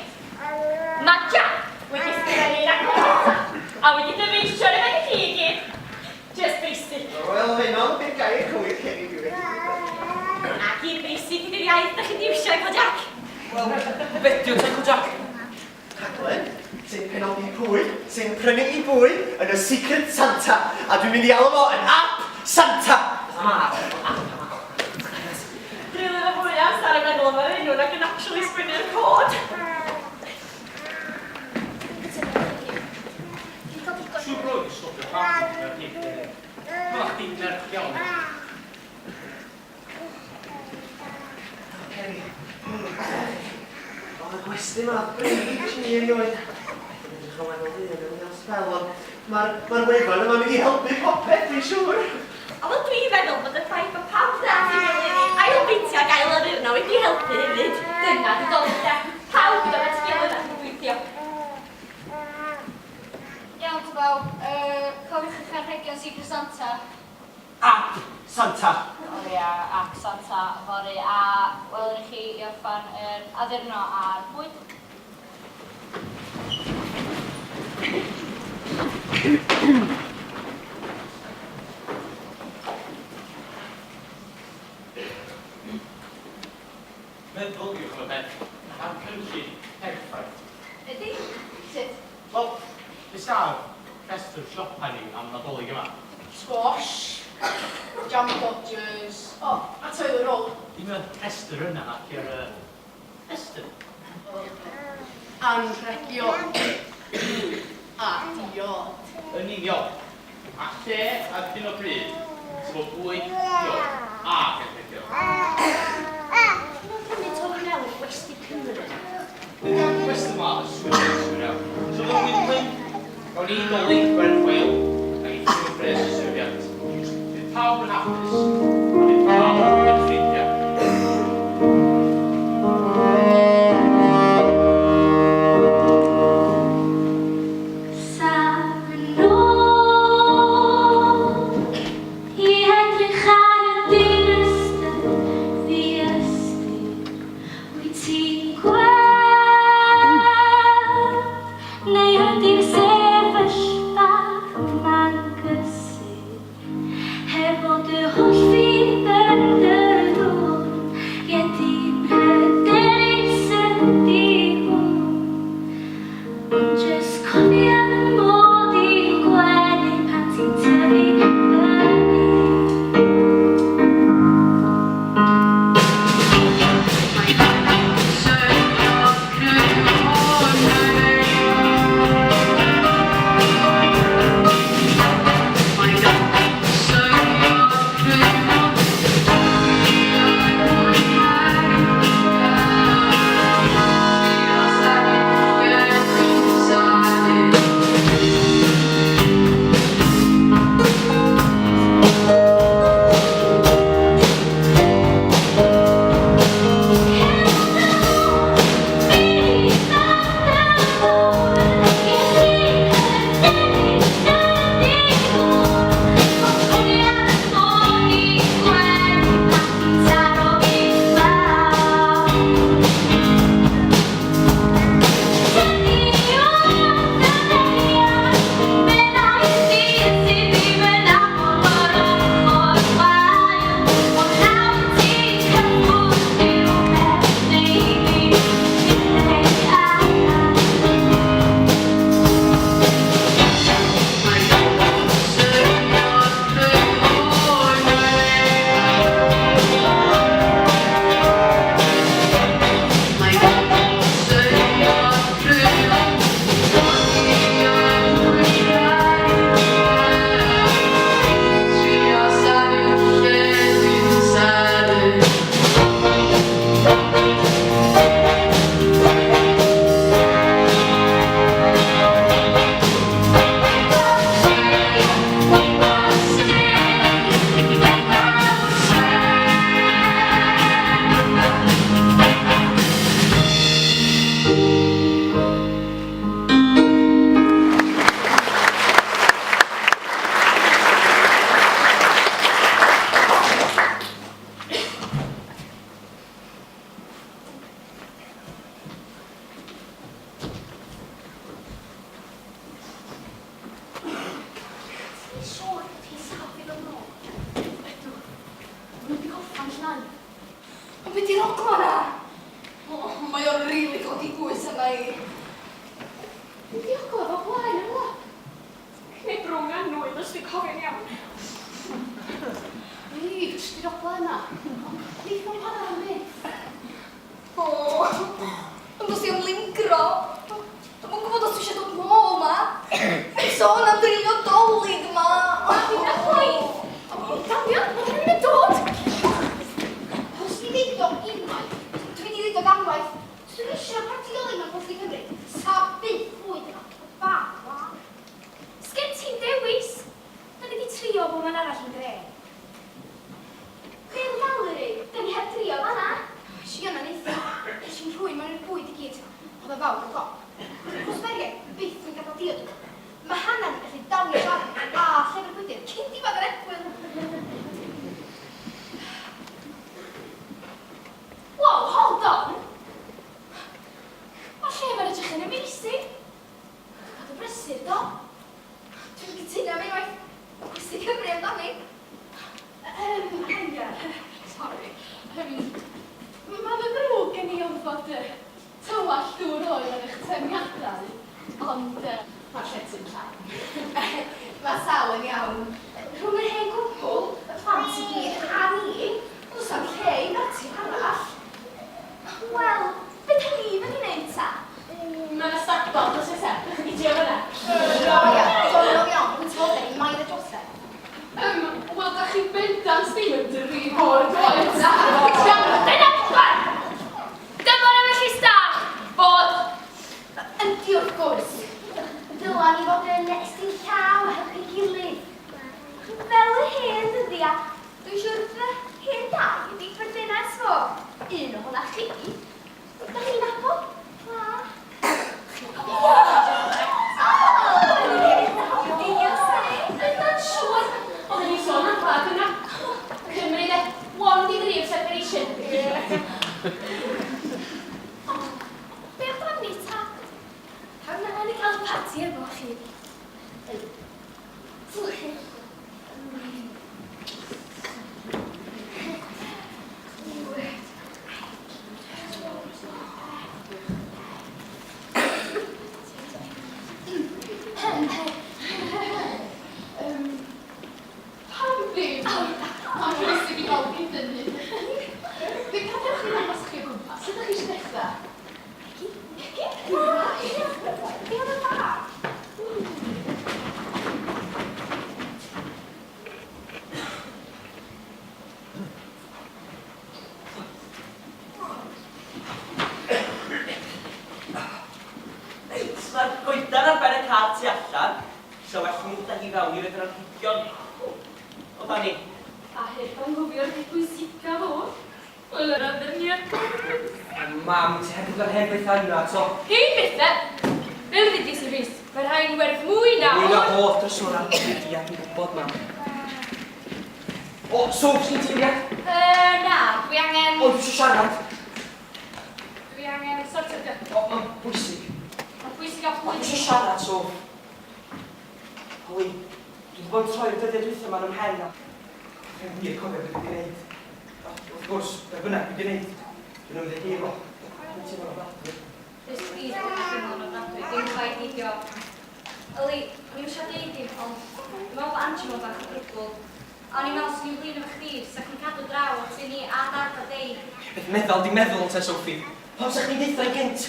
Mae Jack wedi sgrifennu rhaglen gyntaf a wedi dyfeisio rhywbeth i chi i gyd. Just basic. Wel, Manon, di'r gair cywir, Ceri, dwi wedi dweud. Ac i basic ydy'r iaith da chi di iwsio efo Jack. Wel, be di o te, Jack? Rhaglen sy'n penodi pwy sy'n prynu i bwy yn y Secret Santa, a dwi'n mynd i alw fo yn App Santa! Dreulio fwy o amser yn meddwl am yr enw nag yn actually sgwennu'r cod. Siŵr bro di stopio parti gyda'r hyn hefyd. Fel chdi'n merch iawn. Ceri. Oedd y gwesty 'ma bryd i ni erioed. Mae'n edrych yn wahanol ddyn yn mewn sbel, ond mae'r ma wefan yma'n mynd i helpu popeth, dwi'n siŵr. O, wel dwi'n meddwl bod y ffaith bod pawb 'di at ei gilydd i ail-beintio ac ail-addurno wedi helpu hefyd. Dyna 'di Dolig de, pawb yn dod at ei gilydd ac yn gweithio. Iawn ta bawb, yy, cofiwch eich anrhegion Secret Santa. App Santa! O ia, App Santa fory, a welwn ni chi i orffen yr addurno a'r bwyd. Meddyliwch am y peth, mae'r cynllun perffaith. Ydy? Sut? Wel, be sa'r rhestr siopa ni am Nadolig yma? Squash, jam dodgers, o, a toilet roll. Dim y rhestr yna, nac i'r yy rhestr. Anrhegion. A diod. Yn union. A lle ar hyn o bryd sydd efo bwyd, diod a anrhegion? Dwi'n cymryd torri mewn i Gwesty Cymru. Bydd gan Gwesty yma y sŵn yn iawn. So fel win-win, gawn ni Dolig gwerth chweil a geith nhw bres y seibiant. Bydd pawb yn hapus a bydd pawb yn ffrindiau. Saf yn ôl i edrych ar y dinistr ddiystyr. Wyt ti'n gweld, neu ydy'r sefyllfa yma'n gysur hefo dy holl Ti'n siŵr bod hi'n saff i ddod nôl? Ydw. Maen nhw wedi gorffan llnau. Ond be di'r ogla 'na? O, mae o'n rili codi gwys arna i. Be di ogla fo blaen yn rwla? Cnebrwng annwyl os dwi'n cofio'n iawn. Bleach di'r ogla yna. Ond neith o'm para am byth. O, ond os di o'n lingro, dwi'm yn gwybod os dwi eisiau dod nôl 'ma. Mae'n sôn am dreulio Dolig 'ma. Na, finna chwaith. O, damio, mae rhywun yn dod. Os ti ddeud o unwaith, dwi 'di ddeud o ganwaith. Dwi ddim eisiau parti Dolig 'ma yn Gwesty Cymru. Sa byth bwyd yna. Bad wlad. Sgen ti'm dewis. Da ni 'di trio bob man arall yn dre. Be am Valerie? Da ni heb drio fan'na. Es i yna neithiwr. Nes i'm rhwym mewn i'r bwyd i gyd. Oedd o fawr o gop. Dydi'r cwsmeriaid byth yn gadael diod. Mae Hannah 'di gallu dawnsio arni a llyfr gwydr cyn diwedd yr egwyl. Wow, hold on! Mae'r lle 'ma'n edrych yn amazing! Mae 'di bod yn brysur, do? Dwi'n cytuno am unwaith. Gwesty Cymru amdani. Yym, haia. Sori. Yym, mae'n ddrwg gen i orfod yy tywallt dŵr oer ar eich trefniadau, ond yy mae'r llety'n llawn. Mae Sal yn iawn. Rhwng yr hen gwpl, y plant i gyd, a ni, does na'm lle i barti arall. Wel, be da ni fod i wneud ta? Mae 'na stabal drws nesa, dewch i ni drio fan'na. O ia, doniol iawn, pwynt fod gen i Mair a Joseph. Wel, da chi bendant ddim yn dri mor doeth na. Dyna pam! Dyma nhw felly staff, fod. Yndi wrth gwrs. Dyla ni fod yn estyn llaw a helpu'n gilydd. Fel yr hen ddyddia, dwi'n siŵr fy hen dau ydi perthynas fo un ohonach chi. Dach chi'n nabod pla? Yna'n siŵr! Oedden ni'n sôn am pla gynna. Cymru de, one degree of separation. Ond be amdani ta? Pam na ni cael y parti efo chi? Pam ddim? Mae'n bwysig i bawb gyd-dynnu. Fe gadewch chi ddangos chi o gwmpas. Lle ydych chi eisiau dechrau? Be oedd y bar? Reit, mae'r goedan ar ben y car tu allan. Sa well mynd â hi fewn i roid yr anrhegion. O, da ni. A heb anghofio'r peth pwysicaf oll, Wel, yr addurniad cyffrous. O, mam, ti heb ddod â'r hen bethau yna eto. Hen bethau? Fel ddudis i Rhys, mae rhain werth mwy na Mwy na holl drysorau byd, ia, dwi'n gwybod, mam. O, so, sgin ti eiliad? Yy, na, dwi angen... O, dwi eisiau siarad. Dwi angen sortio dy... O, mae'n bwysig. Mae'n bwysig a pwy... O, dwi eisiau siarad, so. Holly, dwi wedi bod yn troi'r dyddiau dwytha 'ma yn 'y mhen a... Dwi'n wir cofio be dwi wedi wneud. Wrth gwrs, be bynnag dwi wedi wneud, dwi'n ymddiheuro. Dwi'n teimlo'n ofnadwy. Jyst plîs peidio teimlo'n ofnadwy, dim rhaid neidio. Yli, o'n i'm isio deud dim, ond dwi'n meddwl bod Angie mewn bach o drwbl. A o'n i'n meddwl 'swn i'n flin efo chdi, 'sa chdi'n cadw draw o tŷ ni a Dad a Dei. Beth meddal di meddwl te, Sophie? Pam 'sa chdi'n deutha i gynt?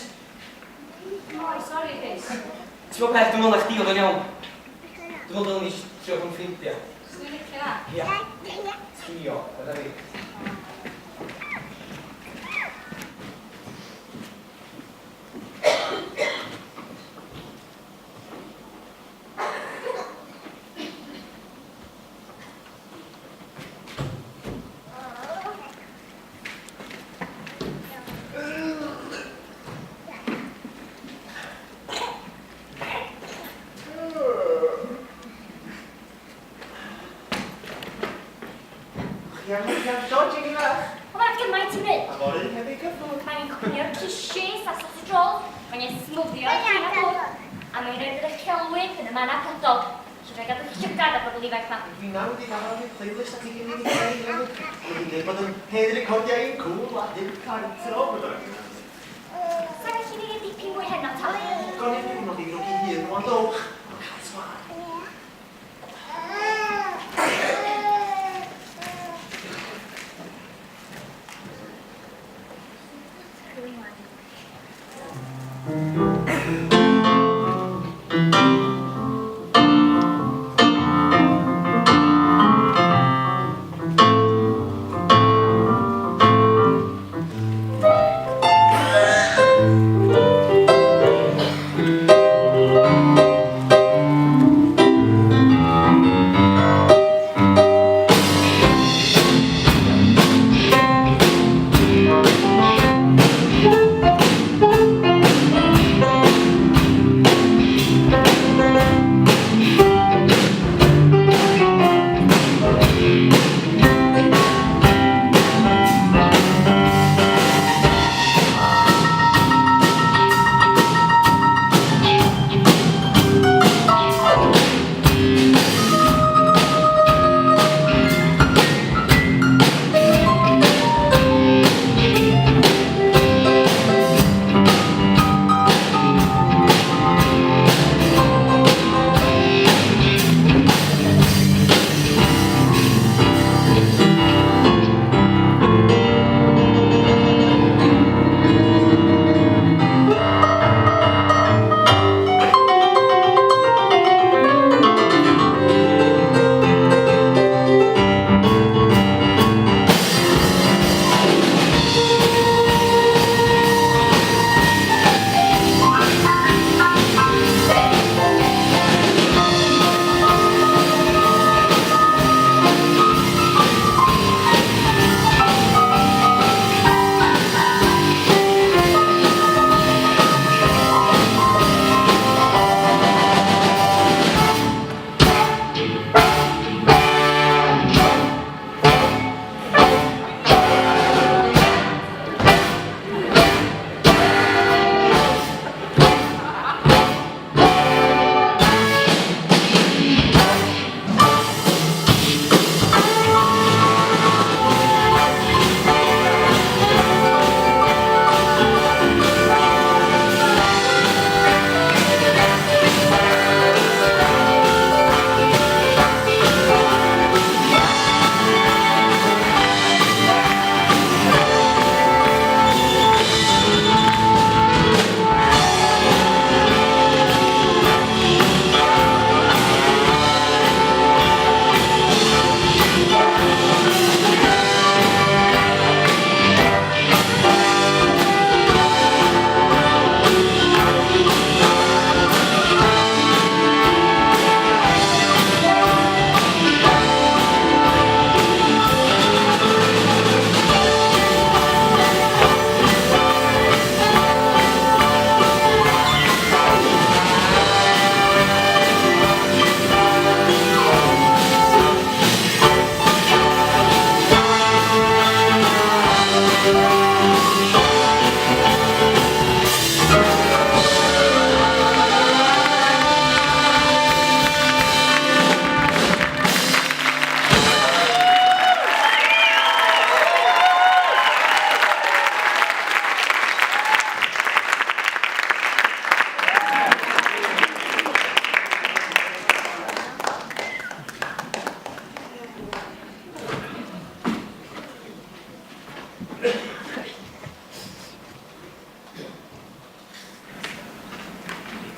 Mor sori, Rhys. Ti'n gwybod beth, dwi'n meddwl na chdi oedd o'n iawn. Dwi'n meddwl dylen ni jyst trio bod yn ffrindiau. Swn i'n licio 'na. Ia. Trio, fedra fi. Chi angen pianto, Jenny fach? O, mae 'na gymaint i wneud. A fory heb ei gyffwrdd. Mae'n coginio'r quiches a sausage roll, mae'n eu smwddio'r llun a hwn, a mae'n rhoi drychiolwydd yn y mannau priodol. Lle dwi'n gadw llygad ar bobl ifanc 'ma. Fi nawr wedi gafael ar playlist at ei gilydd i greu hefyd. Ond hi'n dweud bod yn hen recordiau i'n cŵl a dim cartro. Sa gallu ni neud dipyn mwy heno ta? Gwn i ddim ond i ddrwg i hun rwan dowch. Mae'n cael sgwâr.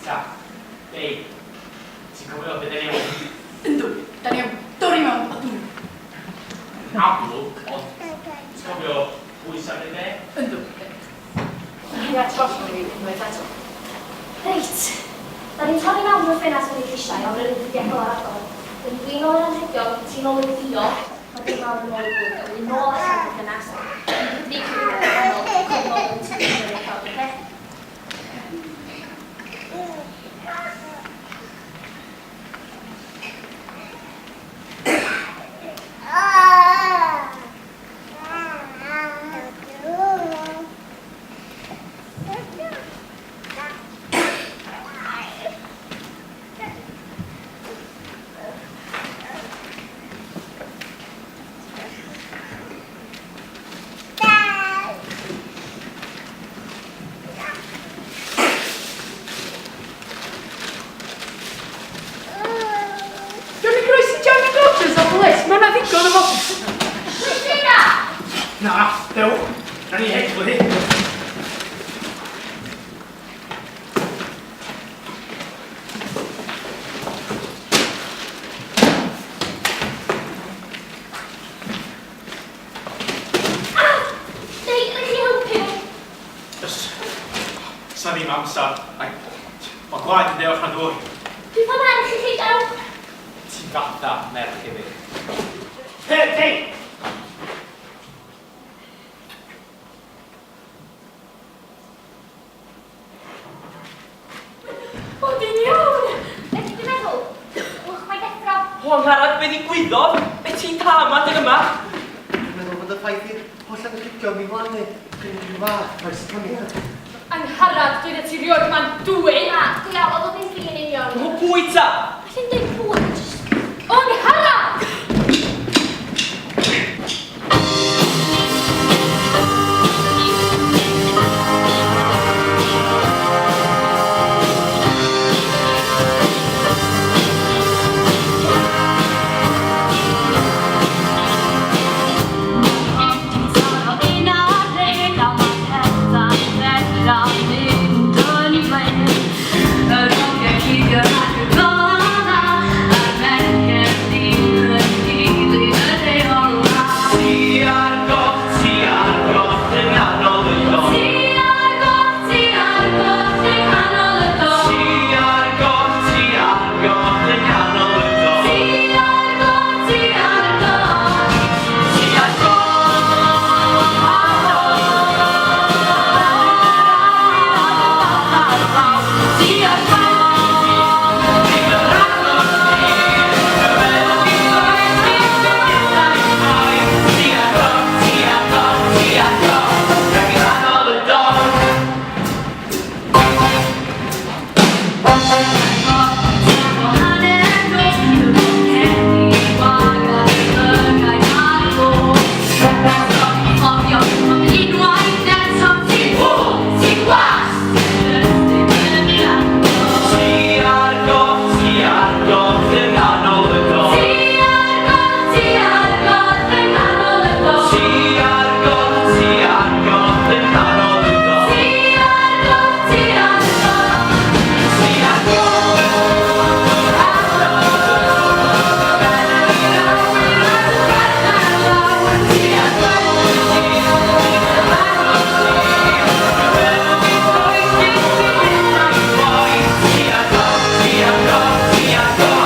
Ta, dei, ti'n cofio beth ni am? Yndw, da ni am dorri mewn o dŵr. Amlwg, ond ti'n cofio pwy sy'n mynd e? Yndw. Mae atgoffa fi unwaith eto. Reit, da ni'n torri mewn drwy'r ffenast yn ei grisiau, ond yr un pryd agor agor. Wedyn dwi'n ôl yr anrhegion, ti'n ôl y dio, mae dim mawr yn ôl y bwyd, a wedyn nôl allan drwy'r ffenast. Dwi'n gwneud cyfeiriad gwahanol, cod nôl yn tŷ yn yr record, oce? ddigon o fo! Pwy sy 'na? Na, dewch, na ni heclo hi. Ah! Dei, rhaid chi helpu fi. Does, sa ddim amser. Ai, mae gwaed yn dewch na dŵr. Dwi'n ffordd merch i chi, dewch. Ti'n fatha merch i fi. Hei, hei! O, di'n iawn! Be ti 'di meddwl? Wch, mae'n deffro. O, Angharad, be ddigwyddodd? Be ti'n ca yma adeg yma? Dwi'n meddwl bod y ffaith i'r holl anrhegion ddiflannu yn rhyw fath o esboniad. Angharad, doeddet ti rioed yma'n dwyn! Na, go iawn, oedd o ddim fi yn union. O, pwy ta? Alla i'm deud pwy, jyst... O, Angharad! Ti ar goll, ti ar goll yng nghanol y don. Ti ar goll, ti ar goll yng nghanol y don. Ti ar goll, ti ar goll yng nghanol y don. Ti ar goll, ti ar goll. Ti ar goll. Ti ar goll. Ddim yn rhan o'r byd, Ti ar goll, ti ar goll, ti ar goll, yng nghanol y don. Ti ar goll, ti ar goll yng nghanol y don. Ti ar goll, ti ar goll yng nghanol y don. Ti ar goll, ti ar goll yng nghanol y don. Ti ar goll, ti ar goll. Ti ar goll. Ti ar goll, ti ar goll, ti ar goll.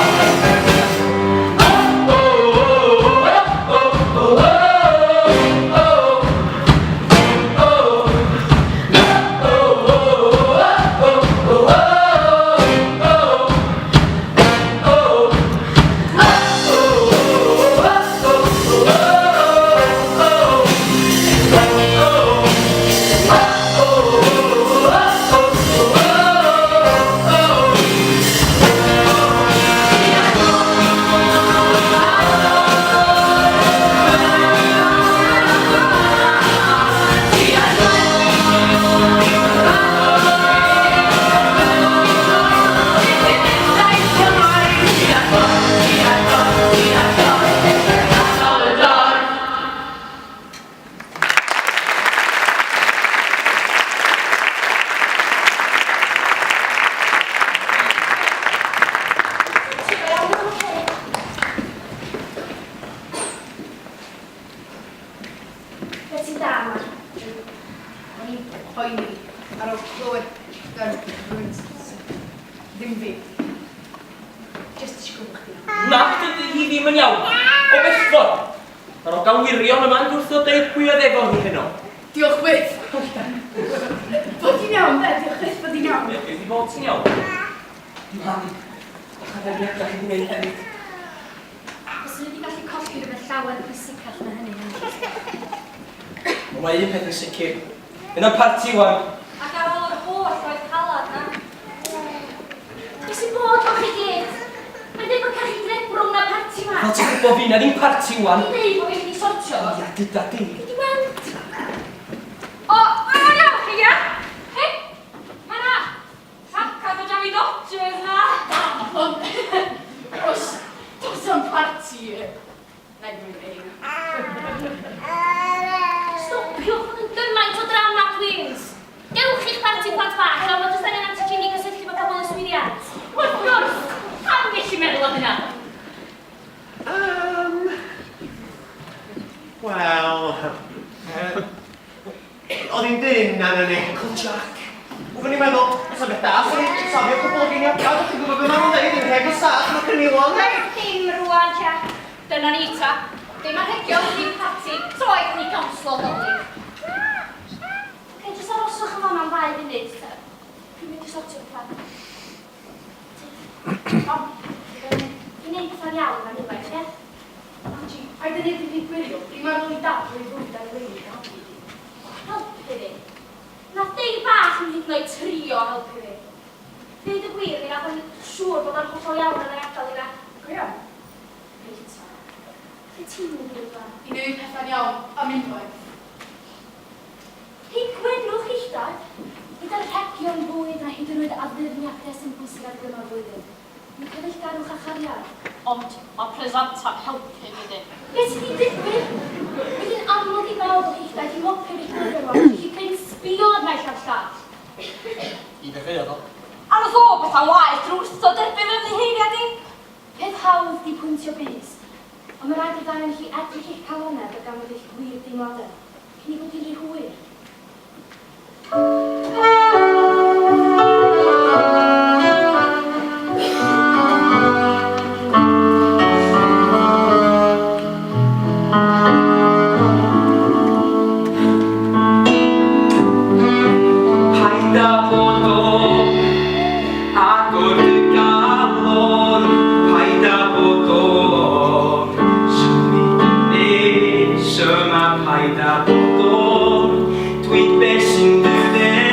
Ti'n go iawn, oedd o'n ocê? Be ti'n da yma? O'n i'n poeni ar ôl clywed gan rhywun ddim fi. Jyst eisiau gwybod chdi. Na, dydy hi ddim yn iawn. O bell ffordd. Mae'r ogan wirion yma'n gwrthod deud pwy oedd efo hi heno. Diolch byth. Bod hi'n iawn, de? Diolch byth bod hi'n iawn. Be di bod ti'n iawn? Mam, o'ch addewid chi'n gwneud hefyd. Fyswn i wedi gallu colli rhywbeth llawer pwysicach na hynny. Ond mae un peth yn sicr. Yn y parti wan. Ac ar ôl yr holl waith calad na. Be sy'n bod efo chi gyd? Mae'n deud bod cael chi drebrwng na parti ma. Fel ti'n gwybod fi na ddim parti wan. Dwi'n deud bod fi wedi sortio fo. Ia, dyda di. Gei di weld. O, mae'n iawn chi, ia? Hei, mae 'na pacad o Jammy Dodgers 'na. Ond os does am parti, na everything. Stopiwch fod yn gymaint o drama queens! Dewch i'ch parti plant bach, iawn, mae jyst angen Aunty Ginny gysylltu efo pobl yswiriant. Wrth gwrs! Pam nes i meddwl am hynna? Um, Wel... Oedd hi'n dyn arno ni. Uncle Jack. Wel, o'n i'n meddwl, os o'n beth da, swn i'n safio cwpl o geiniogau, dach chi'n gwybod beth maen nhw'n dweud, un rheg o sach, mae cynilon. Dim rwan, Jack. Dyna ni ta. Dim anrhegion, dim parti, so waeth ni ganslo Dolig. Oce, jyst aroswch yn fama am ddau funud ta. Dwi'n mynd i sortio pethau. Tom, i wneud pethau'n iawn am unwaith, ie? Angie, paid â neud dim byd gwirion. Dim ar ôl i dad roi fywyd ar y lein i helpu fi. Helpu fi? Nath Dei bach yn hyd yn oed trio helpu fi. Deud y gwir, mi nath o'n siŵr bod o'n hollol iawn yn 'y ngadael i 'na. Go iawn? Reit ta. Lle ti'n mynd i rwan? I neud pethau'n iawn am unwaith. Hei, gwenwch chi'ch dau. Nid anrhegion bwyd na hyd yn oed addurniadau sy'n bwysig ar gyngor blwyddyn. Mae cyfeillgarwch a chariad. Ond mae presantau'n helpu dydy. Be sy 'di digwydd? Mae hi'n amlwg i bawb bod chi'ch dau 'di mopio eich gilydd rwan, chi creu sbio ar naill a'r llall. I ddechreuodd o. A nath o bethau'n waeth drwy wrthod derbyn fy ymddiheuriad i. Peth hawdd 'di pwyntio bys, ond mae rhaid i'r ddau ohonoch chi edrych i'ch calonnau a darganfod eich gwir deimladau, cyn ei bod hi'n rhy hwyr. Paid â bod ofn, agor dy galon, paid â bod ofn, symud yn nes yma, paid â bod ofn, dweud be sy'n dy feddwl.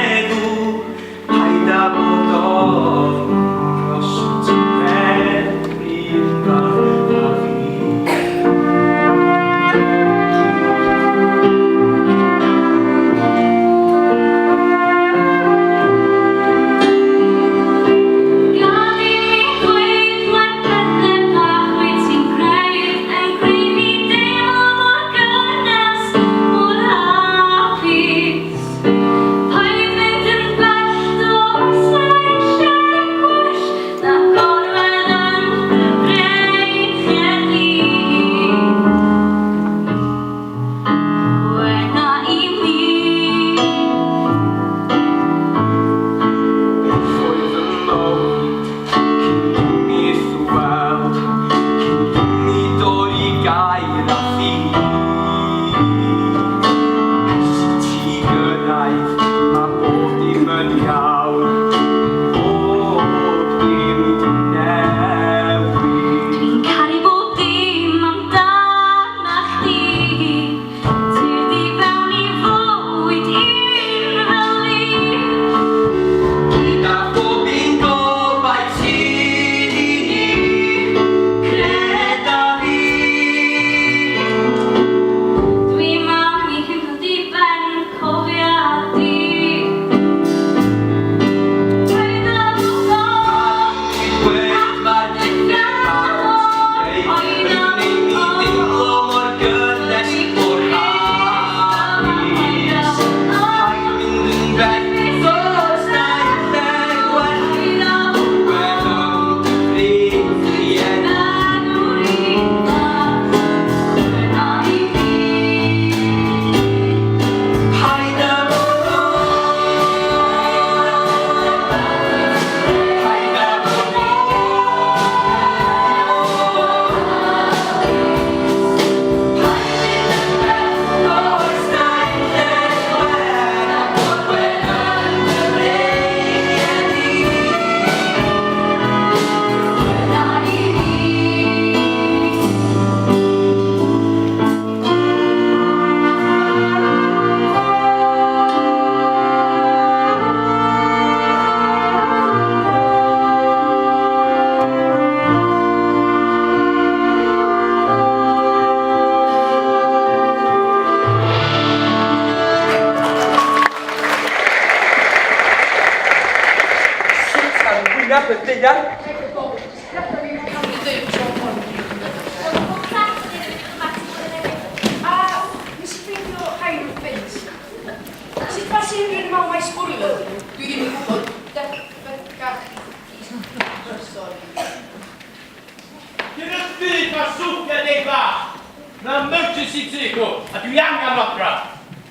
Mae emergency tŷ gwr, a dwi angen adra.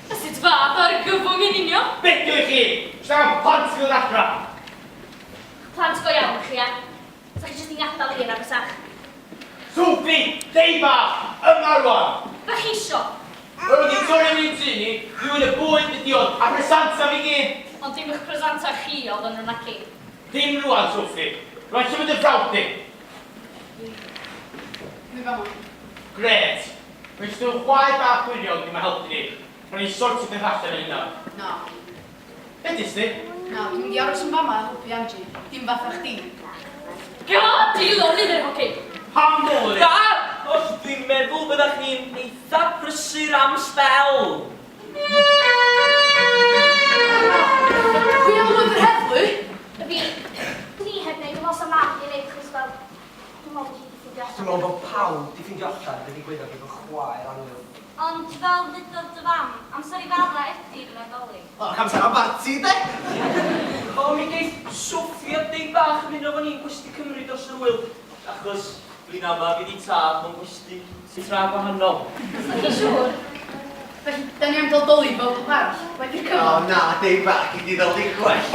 A sut fath o'r gyfwng yn union? Be dwi chi? Jyst plant sydd yn adra. Plant go iawn chi, ia? Sa chi jyst i'n gadael i yna bysach? Sophie, dei bach, yma rwan. Be chi isio? Roedd wedi torri mewn tŷ ni, rhywun y bwyd, y diod, a presanta fi gyd. Ond dim eich presanta chi oedd yn naci. Dim rwan, Sophie. Rwy'n symud y frawd di. Dwi fama. Gret. Mae'n still chwaer bach gwirion ddim yn helpu ni. Rhaid ni sortio peth allan yn hynna. Na. Be dis di? Na, dwi'n mynd i aros yn fama a helpu Angie. Dim fatha chdi. Gad i lonydd yr hogyn! Pam ddol Da! Os dwi'n meddwl byddach chi'n eitha prysur am sbel. Pwy am yr heddlu? Fi, dwi heb wneud, dwi'n meddwl sa mam di wneud chos fel, dwi'n meddwl bod hi di ffeindio Dwi'n meddwl bod pawb di ffeindio allan be ddigwyddodd efo chwaer annwyl. Ond fel ddudodd dy fam, amser i fara ydi fy Nadolig. O, amser am barti, de? O, mi geith Sophie a Dei bach ymuno efo ni'n Gwesty Cymru dros yr wyl. Achos dwi'n ama fydd i tad mewn gwesty sy'n tra gwahanol. Ydych chi'n siŵr? Felly, da ni am gael dolig fel pob arall. Wedi'r O, cyfan. na, dei bach, i di ddod i gwell.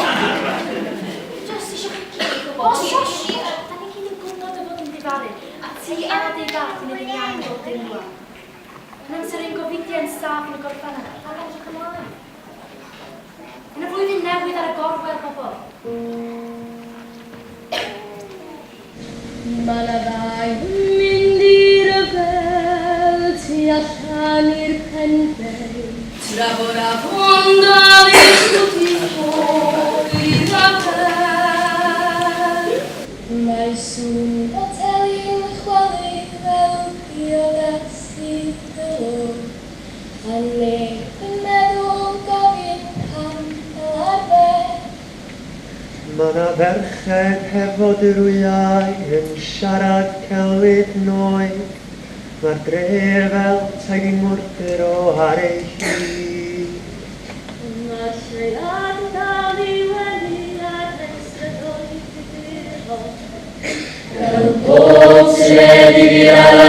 Jyst eisiau chi gyd gwybod. O, shush! Da ni gyd yn gwybod y fod yn difaru, a ti a Dei bach yn ei iawn bob dim rwan. Yn amser ein gofidiau'n saff yn y gorffennol, a edrych ymlaen. Yn y flwyddyn newydd ar y gorwel, bobl. Mae 'na ddau yn mynd i ryfel tu allan i'r pentre. Tra bod afon dal i chwythu ôl i'r apêl. Mae sŵn boteli'n chwalu fel priodas ddi-dylwg. A neb yn meddwl gofyn pam fel arfer. Mae 'na ferched hefo dirwyau yn siarad celwydd noeth. Mae'r dre fel tai 'di mwrdro ar ei hyd. Mae'r lleuad yn dal i wenu ar ein strydoedd difrifol. Fel pob tre difyr.